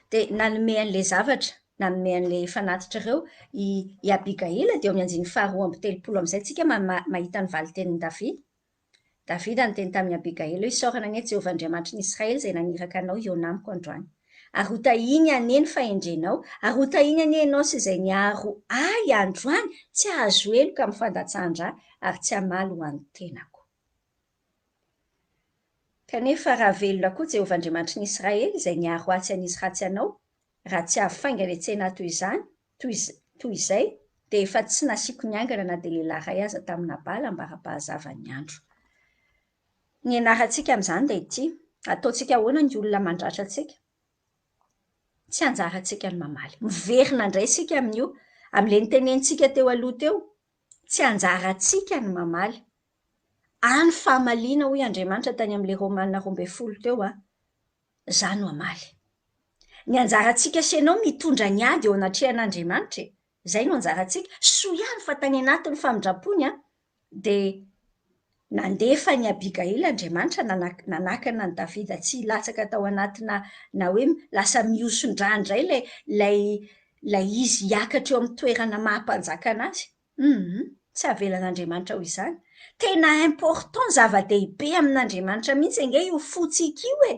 Speaker 1: Dia nanome an'ilay zavatra, nanome an'ilay fanatitra ireo i i Abigaila, dia eo amin'ny andininy faharoa amby telopolo amin'izay tsika mahita ny valin-tenin'i Davida. Davida niteny tamin'i Abigaila hoe, Isaorana anie Jehovah Andriamanitry ny Israely izay naniraka anao hihaona amiko androany. Ary hotahiny anie ny fahendrenao, ary hotahiny anie ianao sy izay niaro ahy androany tsy hahazo heloka amin'ny fandatsahan-dra ary tsy hamaly ho an'ny tenako. Kanefa raha velona koa Jehovah Andriamanitry ny Israely izay niaro ahy tsy hanisy ratsy anao, raha tsy avy faingana hiantsena ahy toy izany, toy, toy izay, dia efa tsy nasiako niangana na dia lehilahy iray aza tamin'i Nabala ambara-pahazavan'ny andro. Ny ianarantsika amin'izany dia ity, ataontsika ahoana ny olona mandratra antsika? Tsy anjarantsika ny mamaly. Miverina indray isika amin'io, amin'ilay notenenintsika teo aloha teo, tsy anjarantsika ny mamaly. Any famaliana hoy Andriamanitra tany amin'ilay Romana 12 teo an, Izaho no hamaly. Ny anjarantsika sy ianao mitondra ny ady eo anatrehan'Andriamanitra e! Izay no anjarantsika. Soa ihany fa tany anatin'ny famindram-pony dia nandefa an'i Abigaila Andriamanitra nanakana an'i Davida tsy hilatsaka tao anatina na hoe lasa mihoson-drà indray ilay ilay ilay izy hiakatra eo amin'ny toerana maha mpanjaka an'azy. Humm tsy avelan'Andriamanitra ho izany. Tena important, zava-dehibe amin'Andriamanitra mihitsy ange io fontsika io e!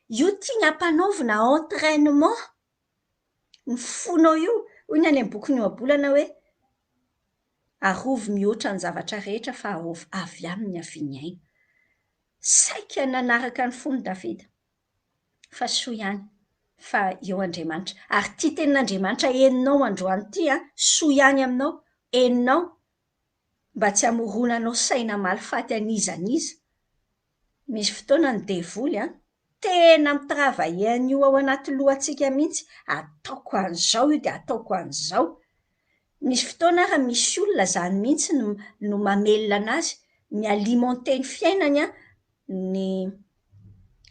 Speaker 1: Io tiany hampanaovina entrainement, ny fonao io, hoy ny any amin'ny bokin'ny ohabolana hoe, arovy mihoatra ny zavatra rehetra fa avy aminy havian'ny aina. Saika nanaraka ny fony Davida. Fa soa ihany fa eo Andriamanitra. Ary ity tenin'Andriamanitra henonao androany ity an, soa ihany aminao, henonao mba tsy hamoronanao saina malifaty an'iza n'iza. Misy fotoana ny devoly an, Tena mi-travailler an'io ao anaty lohantsika mihitsy, ataoko an'izao io dia ataoko an'izao. Misy fotoana ary misy olona izany mihitsy no no mamelona an'azy, mi-alimenter ny fiainany an, ny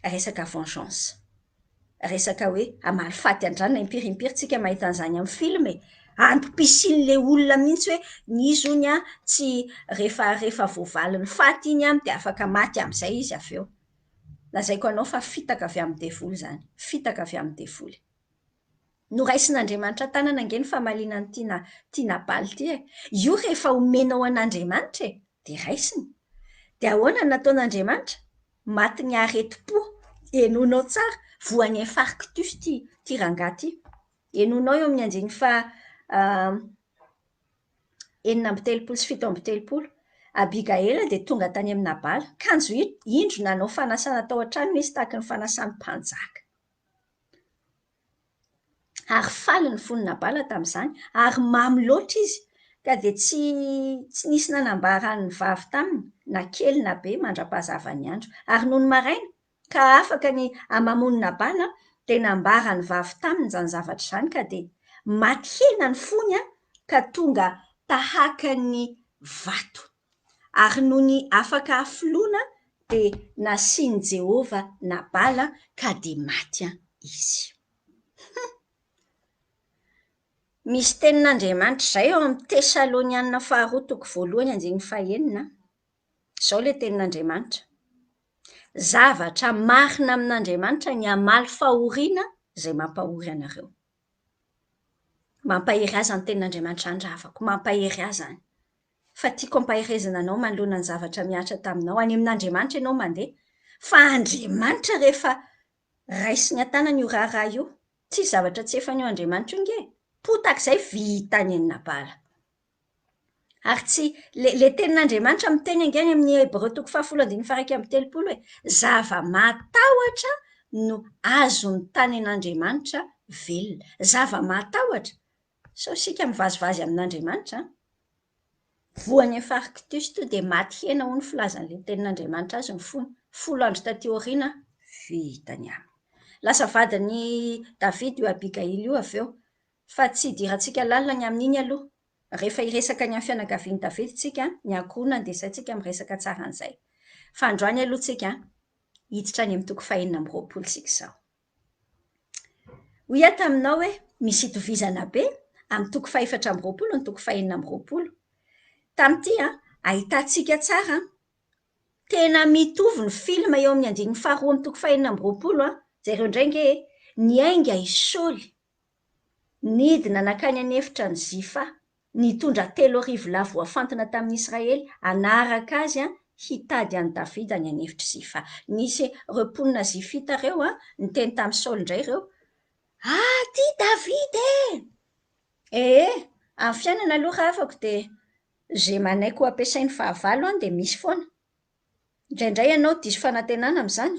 Speaker 1: resaka vengeance. Resaka hoe hamaly faty an-dranona, impiry impiry tsika mahita an'izany amin'ny film e! Antom-pisian'ilay olona mihitsy hoe ny izy hono an, tsy rehefa rehefa voavalin'ny faty iny an, dia afaka maty amin'izay izy avy eo. Lazaiko anao fa fitaka avy amin'ny devoly izany, fitaka avy amin'ny devoly. Noraisin'Andriamanitra an-tanana ange ny famaliana an'ity na ity Nabal ity e! Io rehefa omenao an'Andriamanitra e, dia raisiny. Dia ahoana no nataon'Andriamanitra? Matin'ny aretim-po. Henoinao tsara, voan'ny infarctus ity ity rangahy ity. Henoinao eo amin'ny andininy faha 36 sy 37. Abigaila dia tonga tany amin'i Nabala, kanjo indro nanao fanasana tao an-tranony izy tahaky ny fanasan'ny mpanjaka. Ary faly ny fon'i Nabala tamin'izany, ary mamo loatra izy, ka dia tsy tsy nisy nanambara ny vavy taminy, na kely na be, mandra-pahazavan'ny andro. Ary nony maraina, ka afaka ny hamamoan'i Nabala, dia nambara ny vavy taminy izany zavatra izany, ka dia maty hena ny fony, ka tonga tahaka ny vato. Ary nony afaka hafoloana, dia nasian'i Jehovah Nabala, ka dia maty izy. Hum! Misy tenin'Andriamanitra izay ao amin'ny Tesalonianina faharoa toko voalohany andininy fahenina. Izao ilay tenin'Andriamanitra, Zavatra marina amin'Andriamanitra ny hamaly fahoriana izay mampahory anareo. Mampahery ahy izany tenin'Andriamanitra izany rahavako, mampahery ahy izany. Fa tiako ampaherezana anao manoloana ny zavatra mihatra taminao. Any amin'Andriamanitra ianao mandeha. Fa Andriamanitra rehefa raisiny an-tanana io raharaha io, tsisy zavatra tsy efan'io Andriamanitra io nge e! Potaka izay vita ny an'i Nabala. Ary tsy, le, le tenin'Andriamanitra miteny ange any amin'ny Hebreo toko fahafolo andininy faha-31 hoe, zava-mahatahotra no azon'ny tanen'Andriamanitra velona. Zava-mahatahotra! Sao isika mivazivazy amin'Andriamanitra an! Voan'ny infarctus to dia maty hena hoy ny filazan'ilay tenin'Andriamanitra azy ny fony. Folo andro taty aoriana, vita ny aminy. Lasa vadin'i Davida io Abigaila io avy eo. Fa tsy hidirantsika lalina ny amin'iny aloha. Rehefa hiresaka ny amin'ny fianakavian'i Davida isika, ny ankohonany dia izay tsika miresaka tsara an'izay. Fa androany aloha tsika, hiditra any amin'ny toko fahenina amby roapolo isika izao. Hoy aho taminao hoe misy itovizana be amin'ny toko fahefatra amby roapolo ny toko fahenina amby roapolo. Tamin'ity an, ahitantsika tsara an, tena mitovy ny film eo amin'ny andininy faharoa amin'ny toko fahenina amby roapolo an, jereo indray ange e, niainga i Saoly, nidina nankany an'efitra an'i Zifa, Nitondra 3000 lahy voafantina tamin'i Israely hanaraka azy hitady an'i Davida any an'efitr'i Zifa. Nisy ireo mponina zifita ireo niteny tamin'i Saoly indray ireo, Aty Davida e! Ee, amin'ny fiainana aloha rahavako dia izay manaiky ho ampiasain'ny fahavalo dia misy foana. Indraindray ianao diso fanantenana amin'izany.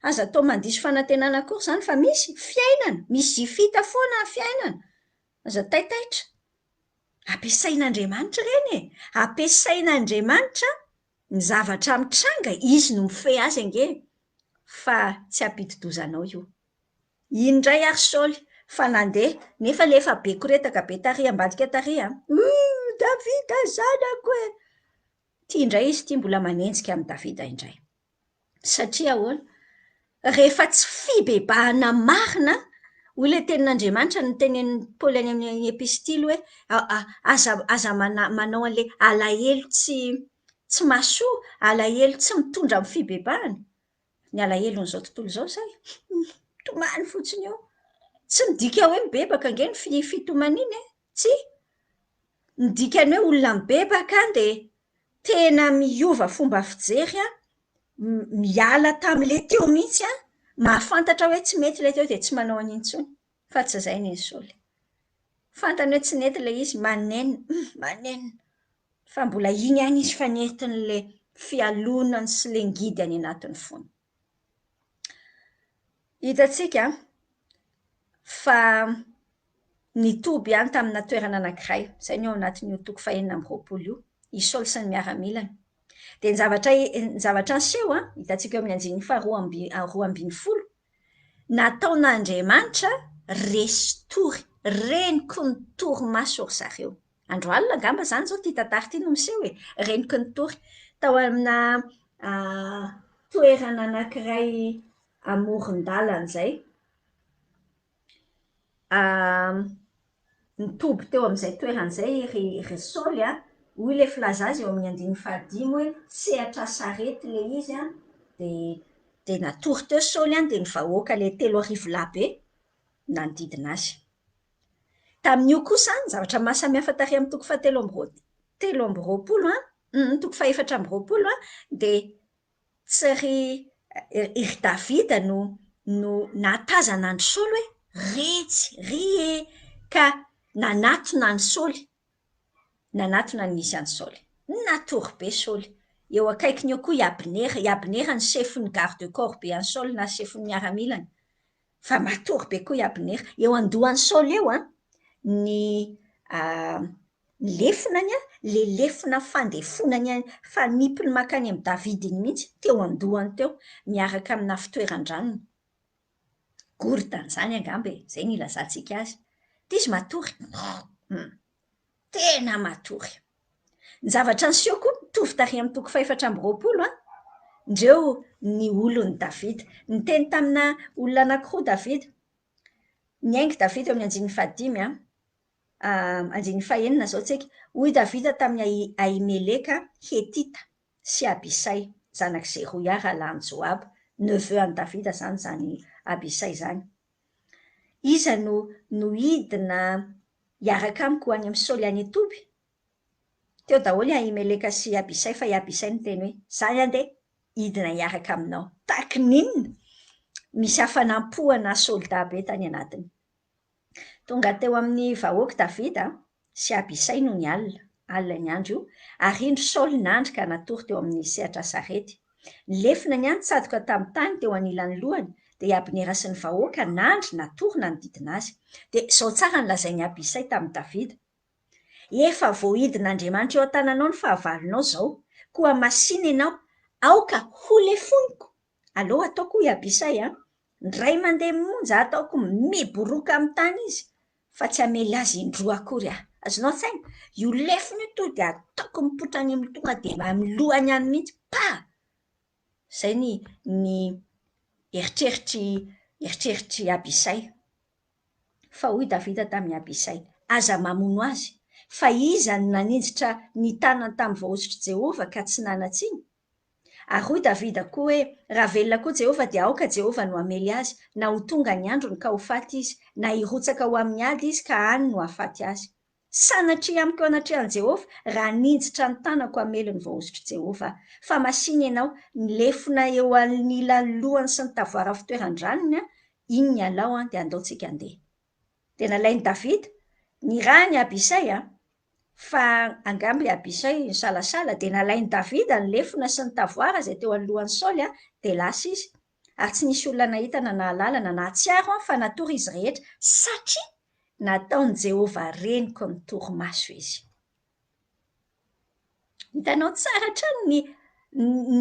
Speaker 1: Aza atao mandiso fanantenana akory izany fa misy fiainana, misy zifita foana ny fiainana. Aza taitaitra. Ampiasain'Andriamanitra ireny e! Ampiasain'Andriamanitra ny zavatra mitranga, Izy no mifehy azy ange e! Fa tsy hampidi-doza anao io. Iny indray ary Saoly fa nandeha, nefa ilay efa be koretaka be tary ambadika tary an! Ooh! Davida zanako e! Ity indray izy ity mbola manenjika amin'i Davida indray. Satria ahoana? Rehefa tsy fibebahana marina, hoy ilay tenin'Andriamanitra notenenin'i Paoly any amin'ny epistily hoe aza aza manao an'ilay alahelo tsy tsy mahasoa, alahelo tsy mitondra amin'ny fibebahana. Ny alahelon'izao tontolo izao izay, mitomany fotsiny eo. Tsy midika hoe mibebaka ange ny fitomaniana e! Tsia! Ny dikan'ny hoe olona mibebaka dia tena miova fomba fijery an, miala tamin'ilay teo mihitsy an, mahafantatra hoe tsy mety ilay teo dia tsy manao an'iny intsony, fa tsy izay ny an'i Saoly. Fantany hoe tsy nety ilay izy, manenina, hum, manenina, fa mbola iny ihany izy fa nentin'ilay fialonany sy ilay ngidy any anatin'ny fony. Hitantsika fa nitoby ihany tamina toerana anankiray, izay no ao anatin'io toko fahenina amby roapolo io, i Saoly sy ny miaramilany. Dia ny zavatra ny zavatra niseho an, hitantsika eo amin'ny andininy faharoa amby 12, nataon'Andriamanitra resy tory, renoky ny torimaso ry zareo. Andro alina angamba izany izao ity tantara ity no miseho e! Renoky ny tory. Tao amina toerana anankiray amoron-dalana izay. Nitoby teo amin'izay toerana izay ry ry Saoly an, hoy ilay filaza azy eo amin'ny andininy fahadimy hoe sehatra sarety ilay izy an, dia dia natory teo Saoly an, dia ny vahoaka ilay 3000 lahy be nanodidina azy. Tamin'io kosa, ny zavatra mahasamihafa tary amin'ny toko fahatelo amby roa- 23 an, toko faha-24 an, dia Tsy ry ry Davida no no nahatazana an'i Saoly hoe, Retsy, ry e! Ka nanatona an'i Saoly. Nanatona ny nisy an'i Saoly. Natory be Saoly. Eo akaikiny eo koa i Abnera. I Abnera no sefon'ny garde corps be an'i Saoly na sefon'ny miaramilany. Fa matory be koa i Abnera. Eo an-dohan'i Saoly eo an, ny ny lefonany an, ilay lefona fandefonany fanipiny mankany amin'i Davida iny mihitsy, teo an-dohany teo, miaraka amina fitoeran-dranony. Gourde an'izany angamba e, izay no ilazantsika azy. Dia izy matory. Tena matory. Ny zavatra niseho koa mitovy tary amin'ny toko fahefatra amby roapolo an, indreo ny olon'i Davida. Niteny tamina olona anankiroa Davida. Niainga Davida eo amin'ny andininy fahadimy an, andininy fahenina izao tsika. Hoy Davida tamin'i Ahimeleka Hetita sy Abisay, zanak'i Zeroia rahalahin'i Joaba, neveu an'i Davida izany izany Abisay izany. Iza no no hidina hiaraka amiko ho any amin'i Saoly any an-toby? Teo daholo i Ahimeleka sy Abisay, fa i Abisay niteny hoe, Izaho andeha hidina hiaraka aminao. Tahaky ny inona? Misy hafanam-po ana soldat be tany anatiny. Tonga teo amin'ny vahoaka Davida sy Abisay nony alina, alina ny andro io, ary indro Saoly nandry ka natory teo amin'ny sehatra sarety. Ny lefona niany tsadoka tamin'ny tany teo anilan'ny lohany, dia i Abnera sy ny vahoaka nandry natory nanodidina azy. Dia izao tsara no lazain'i Abisay tamin'i Davida, Efa voahidin'Andriamanitra eo an-tananao ny fahavalonao izao, koa masìna ianao, aoka holefoniko Aleo ataoko hoy Abisay a! Indray mandeha monja ataoko miboroka amin'ny tany izy fa tsy hamely azy indroa akory aho. Azonao an-tsaina? Io lefona io tonga dia ataoko mipoitra any amin'ny tonga dia amin'ny lohany any mihitsy, pa! Izay ny ny eritreritr'i eritreritr'i Abisay. Fa hoy Davida tamin'i Abisay, Aza mamono azy, fa iza no naninjitra ny tanany tamin'ny voahosotr'i Jehovah ka tsy nanan-tsiny? Ary hoy Davida koa hoe, Raha velona koa Jehovah, dia aoka Jehovah no hamely azy, na ho tonga ny androny ka ho faty izy, na hirotsaka ho amin'ny ady izy ka any no hahafaty azy. Sanatria amiko eo anatrehan'i Jehovah, raha haninjitra ny tanako hamely ny voahosotr'i Jehovah aho. Fa masìna ianao, ny lefona eo anilan'ny lohany sy ny tavoara fitoeran-dranony, iny ny alao, dia andao tsika handeha. Dia nalain'i Davida, nirahiny Abisay, Fa angamba i Abisay nisalasala, dia nalain'i Davida ny lefona sy ny tavoara izay teo anoloan'i Saoly, dia lasa izy. Ary tsy nisy olona nahita na nahalala na nahatsiaro fa natory izy rehetra, satria nataon'i Jehovah renoky ny torimaso izy. Hitanao tsara hatrany ny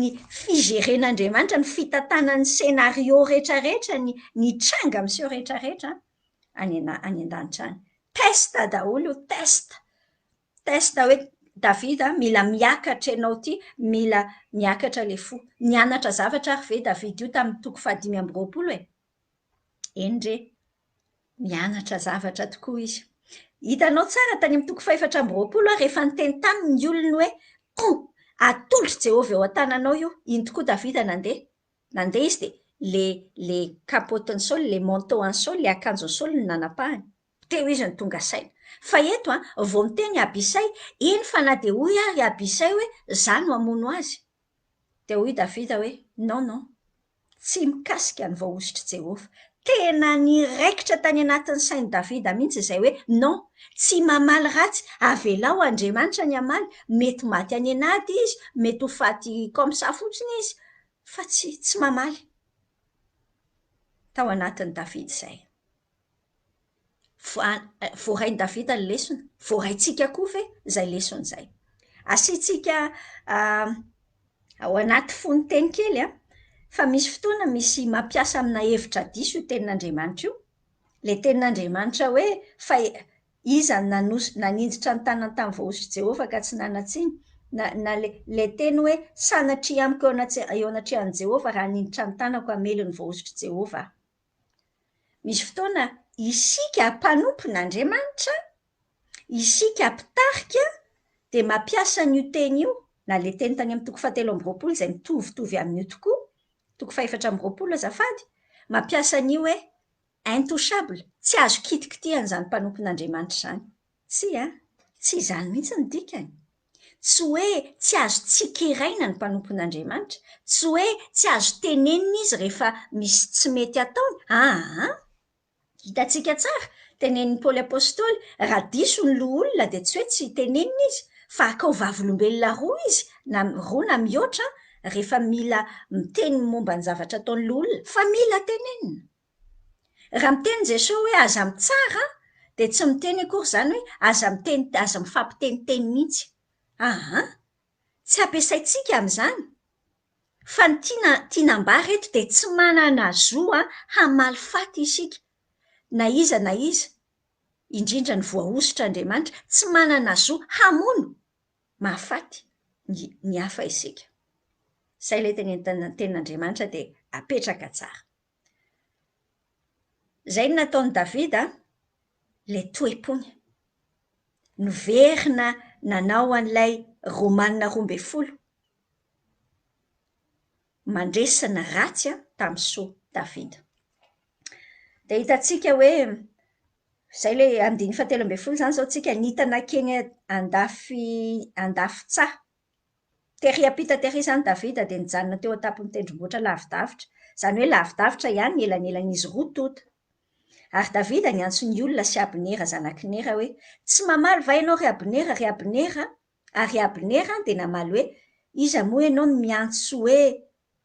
Speaker 1: ny fi-gérer-n'Andriamanitra, ny fitantanany scénario rehetrarehetra, ny ny tranga miseho rehetrarehetra any ana- any an-danitra any. Test daholo io, test. Test hoe Davida mila miakatra ianao ity, mila miakatra ilay fo. Nianatra zavatra ary ve Davida io tamin'ny toko faha-25 e? Eny re, mianatra zavatra tokoa izy. Hitanao tsara tany amin'ny toko faha-24 ary rehefa niteny taminy ny olony hoe, Ko, atolotr'i Jehovah eo an-tananao io. Iny tokoa Davida nandeha. Nandeha izy dia le le kapotin'i Saoly, le manteau an'i Saoly, le akanjon'i Saoly no nanapahany. Teo izy no tonga saina. Fa eto an, vao miteny Abisay, eny fa na dia hoy ary Abisay hoe, Izaho no hamono azy. Dia hoy Davida hoe, Non, non. Tsy mikasika ny voahosotr'i Jehovah. Tena niraikitra tany anatin'ny sain'i Davida mihitsy izay hoe, Non, tsy mamaly ratsy, avelao Andriamanitra ny hamaly, mety maty any an'ady izy, mety ho faty comme ça fotsiny izy, fa tsy tsy mamaly. Tao anatin'i Davida izay. Voarain'i Davida ny lesona, voaraintsika koa ve izay lesona izay? Asiantsika. Ao anaty fonon-teny kely an, fa misy fotoana misy mampiasa amina hevitra diso io tenin'Andriamanitra io. Ilay tenin'Andriamanitra hoe fa iza no nanos- naninjitra ny tanany tamin'ny voahosotr'i Jehovah ka tsy nanan-tsiny? Na, na ilay, ilay teny hoe sanatria amiko eo anatse- eo anatrehan'i Jehovah raha haninjitra ny tanako hamely ny voahosotr'i Jehovah aho. Misy fotoana isika mpanompon'Andriamanitra, isika mpitarika dia mampiasa an'io teny io, na ilay teny tany amin'ny toko fahatelo amby roapolo izay mitovitovy amin'io tokoa, toko fahefatra amby roapolo azafady, mampiasa an'io hoe intouchable, tsy azo kitikitihana izany mpanompon'Andriamanitra izany. Tsia, tsy izany mihitsy ny dikany. Tsy hoe tsy azo tsikeraina ny mpanompon'Andriamanitra, tsy hoe tsy azo tenenina izy rehefa misy tsy mety ataony, aa! Hitantsika tsara, tenenin'i Paoly Apostoly, raha diso ny loholona dia tsy hoe tsy tenenina izy, fa akao vavolombelona roa izy, na roa na mihoatra, rehefa mila miteny momba ny zavatra ataon'ny loholona, fa mila tenenina. Raha miteny Jesoa hoe aza mitsara dia tsy miteny akory izany hoe aza miteny aza mifampiteniteny mihitsy. Aa! Tsy ampiasaintsika amin'izany. Fa ny tiana tiana ambara eto dia tsy manana zo hamaly faty isika na iza na iza, indrindra ny voahosotr'Andriamanitra, tsy manana zo hamono mahafaty ny ny hafa isika. Izay ilay tenin'Andriamanitra dia apetraka tsara. Izay no nataon'i Davida, ilay toe-pony. Niverina nanao an'ilay Romana 12. Mandresy ny ratsy tamin'ny soa Davida. Dia hitantsika hoe, izay ilay andininy fahatelo ambin'ny folo izany izao tsika, nitana hankeny andafy andafin-tsaha. Tery ampita tery izany Davida dia nijanona teo an-tampon'ny tendrombohitra lavidavitra, izany hoe lavidavitra ihany ny elanelan'izy roa tonta. Ary Davida niantso ny olona sy Abnera zanak'i Nera hoe, Tsy mamaly va ianao, ry Abnera, ry Abnera? Ary Abnera dia namaly hoe, Iza moa ianao no miantso hoe,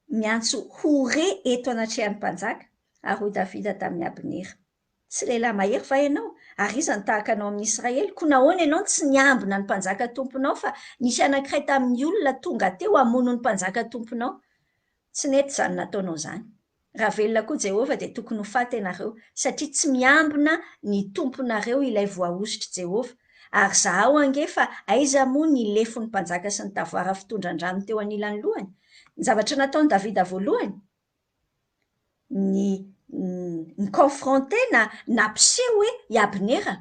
Speaker 1: miantso ho re eto anatrehan'ny mpanjaka? Ary hoy Davida tamin'i Abnera, Tsy lehilahy mahery va ianao? Ary iza no tahaka anao amin'i Israely? Koa nahoana ianao no tsy niambina ny mpanjaka tomponao, fa nisy anankiray tamin'ny olona tonga teo hamono ny mpanjaka tomponao? Tsy nety izany nataonao izany. Raha velona koa Jehovah, dia tokony ho faty ianareo, satria tsy miambina ny tomponareo ilay voahosotr'i Jehovah. Ary zahao ange fa aiza moa ny lefon'ny mpanjaka sy ny tavoara fitondran-drano teo anilan'ny lohany? Ny zavatra nataon'i Davida voalohany, ny ni-confronter na nampiseho hoe i Abnera,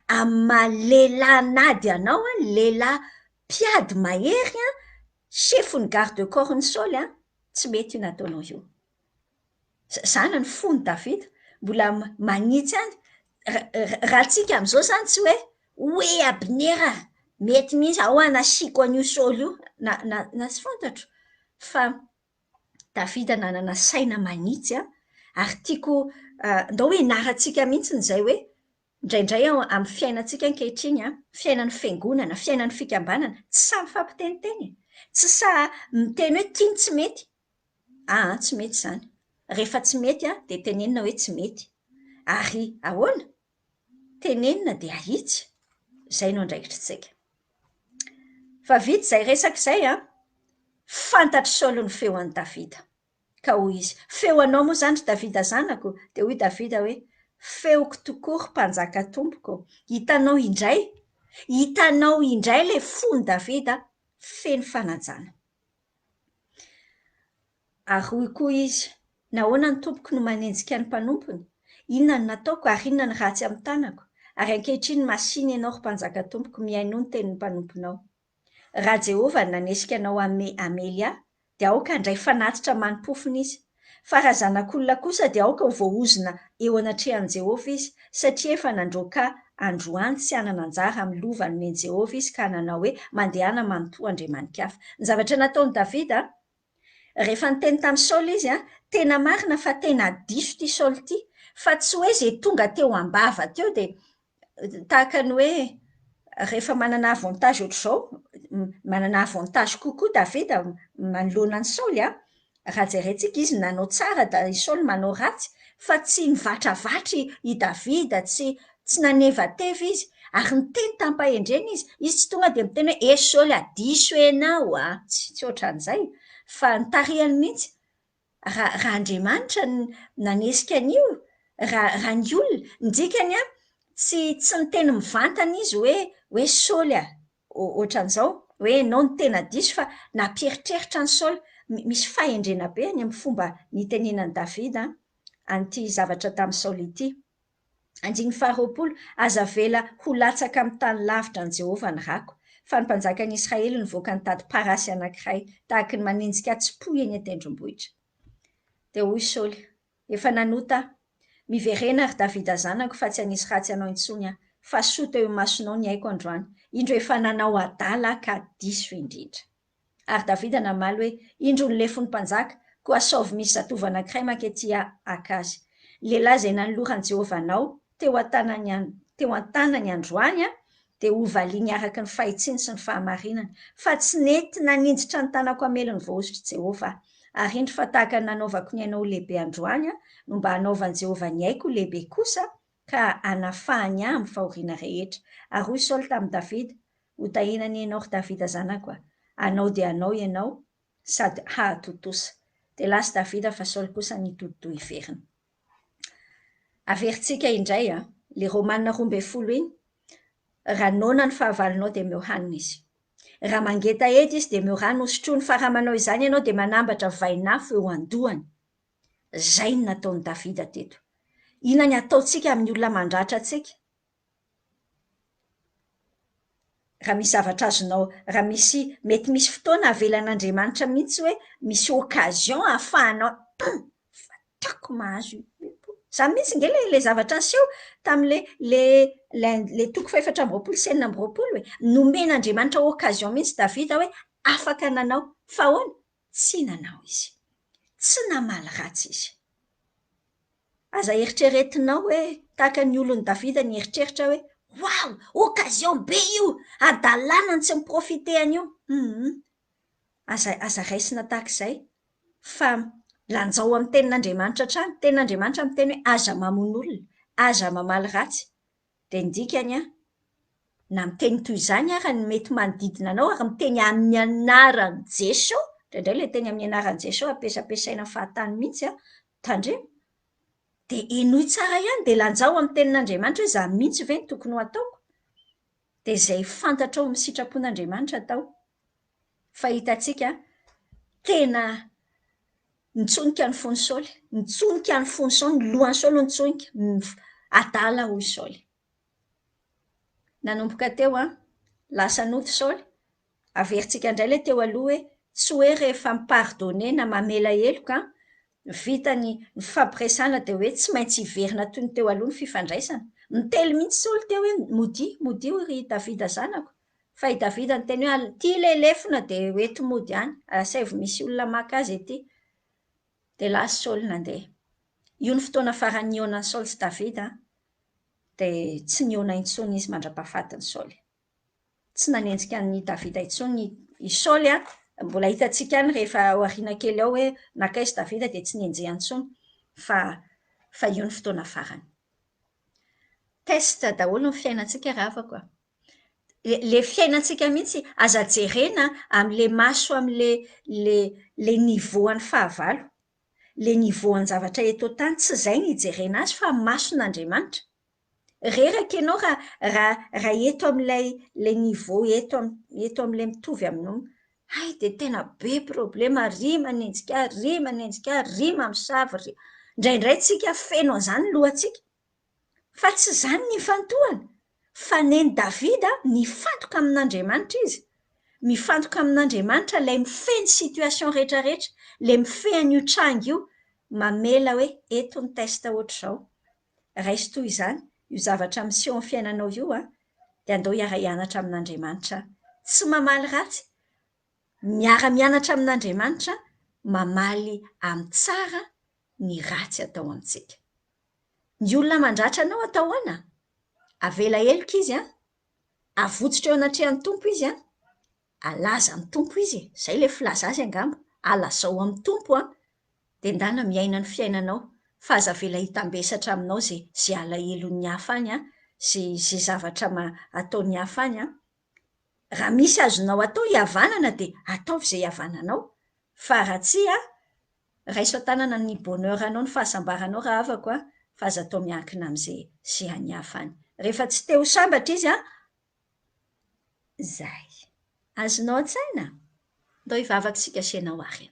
Speaker 1: amin'ny maha lehilahy an'ady anao, lehilahy mpiady mahery, chefon'ny garde corps-n'i Saoly, tsy mety io nataonao io. Izany ny fon'i Davida, mbola manitsy any. Raha antsika amin'izao izany tsy hoe, hoe Abnera, mety mihitsy, ao hanasiako an'io Saoly io, na na na tsy fantatro, fa Davida nanana saina manitsy an, ary tiako ndao hianarantsika mihitsy izay hoe indraindray ao amin'ny fiainantsika ankehitriny an, fiainan'ny fiangonana, fiainan'ny fikambanana, tsy sahy mifampiteniteny e! Tsy sahy miteny hoe ity no tsy mety, aa tsy mety izany. Rehefa tsy mety an, dia tenenina hoe tsy mety. Ary ahoana? Tenenina dia ahitsy. Izay no andraikitritsika. Fa vita izay resaka izay an, fantatr'i Saoly ny feo an'i Davida. Ka hoy izy, Feo anao moa izany, ry Davida zanako? Dia hoy Davida hoe, Feoko tokoa, ry mpanjaka tompoko. Hitanao indray, hitanao indray ilay fon'i Davida feno fanajana. Ary hoy koa izy, Nahoana ny tompoko no manenjika ny mpanompony? Inona no nataoko, ary inona ny ratsy amin'ny tanako? Ary ankehitriny masìna ianao, ry mpanjaka tompoko, mihainoa ny tenin'ny mpanomponao. Raha Jehovah no nanesika anao hame hamely ahy, dia aoka handray fanatitra mani-pofona izy. Fa raha zanak'olona kosa, dia aoka ho voaozona eo anatrehan'i Jehovah izy, satria efa nandroaka ahy androany tsy hanana anjara amin'ny lova nomen'i Jehovah izy ka nanao hoe, Mandehana manompoa andriamani-kafa. Ny zavatra nataon'i Davida, Rehefa niteny tamin'i Saoly izy, tena marina fa tena diso ity Saoly ity, fa tsy hoe izay tonga teo am-bava teo dia tahaka ny hoe rehefa manana avantage ohatr'izao, manana avantage kokoa Davida manoloana an'i Saoly an, raha jerentsika izy nanao tsara da i Saoly manao ratsy, fa tsy nivatravatra i Davida, tsy tsy nanevateva izy. Ary niteny tamim-pahendrena izy. Izy tsy tonga dia miteny hoe, E Saoly a, diso ianao a! Tsy, tsy ohatran'izay. Fa nitarihany mihitsy. Raha, raha Andriamanitra no nanesika an'io, raha, raha ny olona, ny dikany an, tsy, tsy niteny mivantana izy hoe, hoe Saoly a, ohatran'izao, hoe ianao no tena diso fa nampieritreritra an'i Saoly. Misy fahendrena be any amin'ny fomba nitenenan'i Davida an'ity zavatra tamin'i Saoly ity. Andininy faharoapolo, Aza avela ho latsaka amin'ny tany lavitra an'i Jehovah ny rako, fa ny mpanjakan'i Israely nivoaka nitady parasy anankiray, tahaky ny manenjika tsipoy eny an-tendrombohitra. Dia hoy Saoly, Efa nanota aho. Miverena, ry Davida zanako, fa tsy hanisy ratsy anao intsony aho, fa soa teo imasonao ny aiko androany. Indro efa nanao adala aho ka diso indrindra. Ary Davida namaly hoe, Indro ny lefon'ny mpanjaka, koa asaovy misy zatovo anankiray manketỳ haka azy. Ny lehilahy izay nanoloran'i Jehovah anao teo an-tanany teo an-tanany androany dia hovaliany araka ny fahitsiany sy ny fahamarinany, fa tsy nety naninjitra ny tanako hamely ny voahosotr'i Jehovah aho. Ary indro fa tahaka ny nanaovako ny ainao ho lehibe androany no mba hanaovan'i Jehovah ny aiko ho lehibe kosa, ka hanafahany ahy amin'ny fahoriana rehetra. Ary hoy Saoly tamin'i Davida, Ho tahiana anie ianao, ry Davida zanako a! Hanao dia hanao ianao, sady hahatontosa. Dia lasa Davida, fa Saoly kosa nitodi-doha hiverina. Averintsika indray a! Ilay Romana 12 iny, Raha noana ny fahavalonao dia omeo hanina izy. Raha mangetaheta izy dia omeo rano hosotroiny, fa raha manao izany ianao dia manambatra vainafo eo an-dohany. Izay no nataon'i Davida teto. Inona ny ataontsika amin'ny olona mandratra antsika? Raha misy zavatra azonao, raha misy, mety misy fotoana avelan'Andriamanitra mihitsy hoe misy occasion ahafahanao, hum! Fa tiako mahazo io. Izany mihitsy ange ilay ilay zavatra niseho tamin'ilay ilay ilay ilay toko fahefatra amby roapolo sy 26 e. Nomen'Andriamanitra occasion mihitsy Davida hoe afaka nanao. Fa ahoana? Tsy nanao izy. Tsy namaly ratsy izy. Aza eritreretinao hoe tahaka ny olon'i Davida nieritreritra hoe, Waouh! Occasion be io! Hadalana ny tsy mi-profiter an'io! Hum. Aza, aza raisina tahaka izay. Fa lanjao amin'ny tenin'Andriamanitra hatrany. Tenin'Andriamanitra miteny hoe aza mamono olona, aza mamaly ratsy. Dia ny dikany an, na miteny toy izany ara ny mety manodidina anao ary miteny amin'ny anaran'i Jeso, indraindray ilay teny amin'ny anaran'i Jeso ampiasampiasaina fahatany mihitsy an, tandremo, dia henoy tsara ihany, dia lanjao amin'ny tenin'Andriamanitra hoe izany mihitsy ve no tokony ho ataoko? Dia izay fantatrao amin'ny sitrapon'Andriamanitra atao. Fa hitantsika, tena nitsonika ny fon'i Saoly, nitsonika ny fon'i Saoly, ny lohan'i Saoly nitsonika, adala hoy Saoly. Nanomboka teo an, lasa nody Saoly, averintsika indray ilay teo aloha hoe tsy hoe rehefa mi-pardonner na mamela heloka an, vita ny nifampiresahana dia hoe tsy maintsy hiverina toy ny teo aloha ny fifandraisana. Niteny mihitsy Saoly teo hoe modia, modia hoy ry Davida zanako. Fa i Davida niteny hoe ity ilay lefona dia hoento mody any, asaivo misy olona maka azy ety. Dia lasa Saoly nandeha. Io ny fotoana farany nihaonan'i Saoly sy Davida, dia tsy nihaona intsony izy mandra-pahafatin'i Saoly. Tsy nanenjika an'i Davida intsony i Saoly, mbola hitantsika any rehefa aoriana kely ao hoe nankaiza Davida dia tsy nenjehiny intsony, fa fa io ny fotoana farany. Test daholo ny fiainantsika ry havako a! Ilay fiainantsika mihitsy aza jerena amin'ilay maso amin'ilay ilay ilay niveau an'ny fahavalo, ilay niveau an-javatra eto an-tany, tsy izay no ijerena azy fa mason'Andriamanitra. Reraka ianao raha raha raha eto amin'ilay ilay niveau eto am- eto amin'ilay mitovy aminao. Hay dia tena be problema, ry manenjika ahy, ry manenjika ahy, ry mamosavy, ry. Indraindray tsika feno an'izany ny lohantsika. Fa tsy izany ny ifantohana, fa nen'i Davida nifantoka amin'Andriamanitra izy. Mifantoka amin'Andriamanitra ilay mifehy ny situation rehetra rehetra, ilay mifehy an'io tranga io, mamela hoe eto ny test ohatr'izao. Raiso toy izany io zavatra miseho amin'ny fiainanao io an, dia andao hiara-hianatra amin'Andriamanitra. Tsy mamaly ratsy, miara-mianatra amin'Andriamanitra, mamaly amin'ny tsara ny ratsy atao amintsika. Ny olona mandratra anao atao ahoana? Avela heloka izy an, avotsitra eo anatrehan'ny Tompo izy an, alaza amin'ny Tompo izy e, izay ilay filaza azy angamba, alazao amin'ny Tompo an, dia ndana miaina ny fiainanao, fa aza avela hitambesatra aminao izay izay alahelon'ny hafa any an, izay izay zavatra ataon'ny hafa any an. Raha misy azonao atao hihavanana dia ataovy izay hihavananao, fa raha tsia, raiso an-tanana ny bonheur anao, ny fahasambaranao rahavako an, fa aza atao miankina amin'izay izay an'ny hafa any. Rehefa tsy te ho sambatra izy an, izay. Azonao an-tsaina? Ndao hivavaka isika sy ianao ary.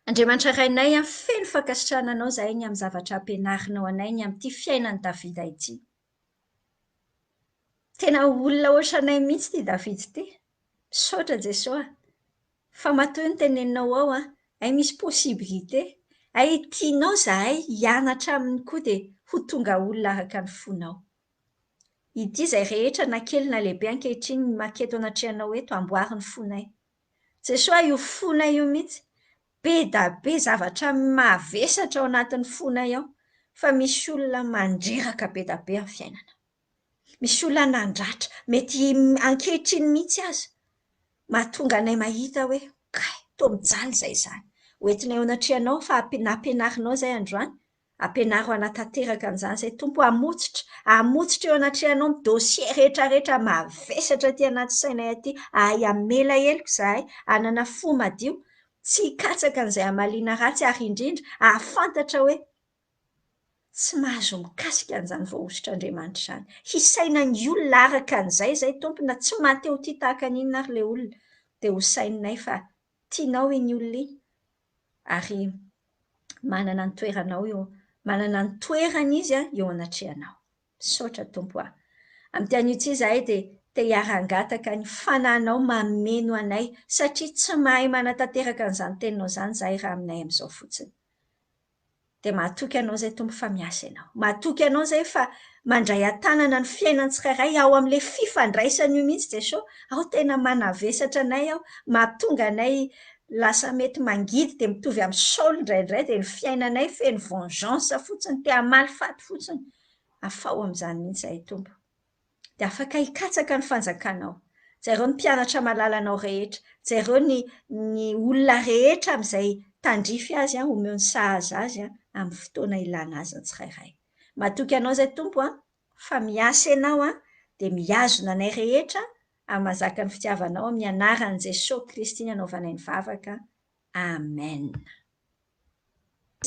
Speaker 1: Andriamanitra Rainay an, feno fankasitrahana Anao izahay ny amin'ny zavatra ampianarinao anay ny amin'ity fiainan'i Davida ity. Tena olona ohatranay mihitsy ity Davida ity. Misaotra Jesoa a! Fa matoa ny teneninao ao an, hay misy possibilité, hay tianao izahay hianatra aminy koa dia ho tonga olona araka ny fonao. Ity izay rehetra na kely na lehibe ankehitriny ny maketo anatrehanao eto, amboary ny fonay. Jesoa io fonay io mihitsy, be da be zavatra mavesatra ao anatin'ny fonay ao, fa misy olona mandreraka be da be amin'ny fiainana. Misy olona nandratra, mety ankehitriny mihitsy aza, mahatonga anay mahita hoe kay, toa mijaly izay izany. Ho entinay eo anatrehanao fa nampianarinao izay androany, ampianaro hanatanteraka an'izany izay Tompo, hamotsitra, hamotsitra eo anatrehanao ny dossier rehetra rehetra mavesatra aty anaty sainay aty, hahay hamela heloka izahay, hanana fo madio, tsy hikatsaka an'izay hamaliana ratsy ary indrindra hahafantatra hoe Tsy mahazo mikasika an'izany voahosotr'Andriamanitra izany. Hisaina ny olona araka an'izay izay Tompo na tsy maha te ho tia tahaka ny inona ary ilay olona dia ho saininay fa tianao iny olona iny ary manana ny toeranao eo, manana ny toerany izy eo anatrehanao. Misaotra Tompo a. Amin'ity anio ity izahay dia te hiara-hangataka ny Fanahinao mameno anay satria tsy mahay manatanteraka an'izany teninao izany izahay raha aminay amin'izao fotsiny. Dia mahatoky Anao izay Tompo fa miasa Ianao. Mahatoky Anao izay fa mandray an-tanana ny fiainan'ny tsirairay ao amin'ilay fifandraisana io mihitsy Jesoa. Ao tena manavesatra anay ao, mahatonga anay lasa mety mangidy dia mitovy amin'i Saoly indraindray dia ny fiainanay feno vengeance fotsiny, te hamaly faty fotsiny. Afaho amin'izany mihitsy izahay Tompo. Dia afaka hikatsaka ny fanjakanao. Jereo ny mpianatra malalanao rehetra, jereo ny ny olona rehetra amin'izay tandrify azy an, omeo ny sahaza azy an, amin'ny fotoana ilana azy ny tsirairay. Matoky anao izay Tompo an, fa miasa Ianao an, dia mihazona anay rehetra amin'ny mahazaka ny fitiavanao amin'ny anaran'i Jesoa Kristy ny anaovanay ny vavaka. Amen.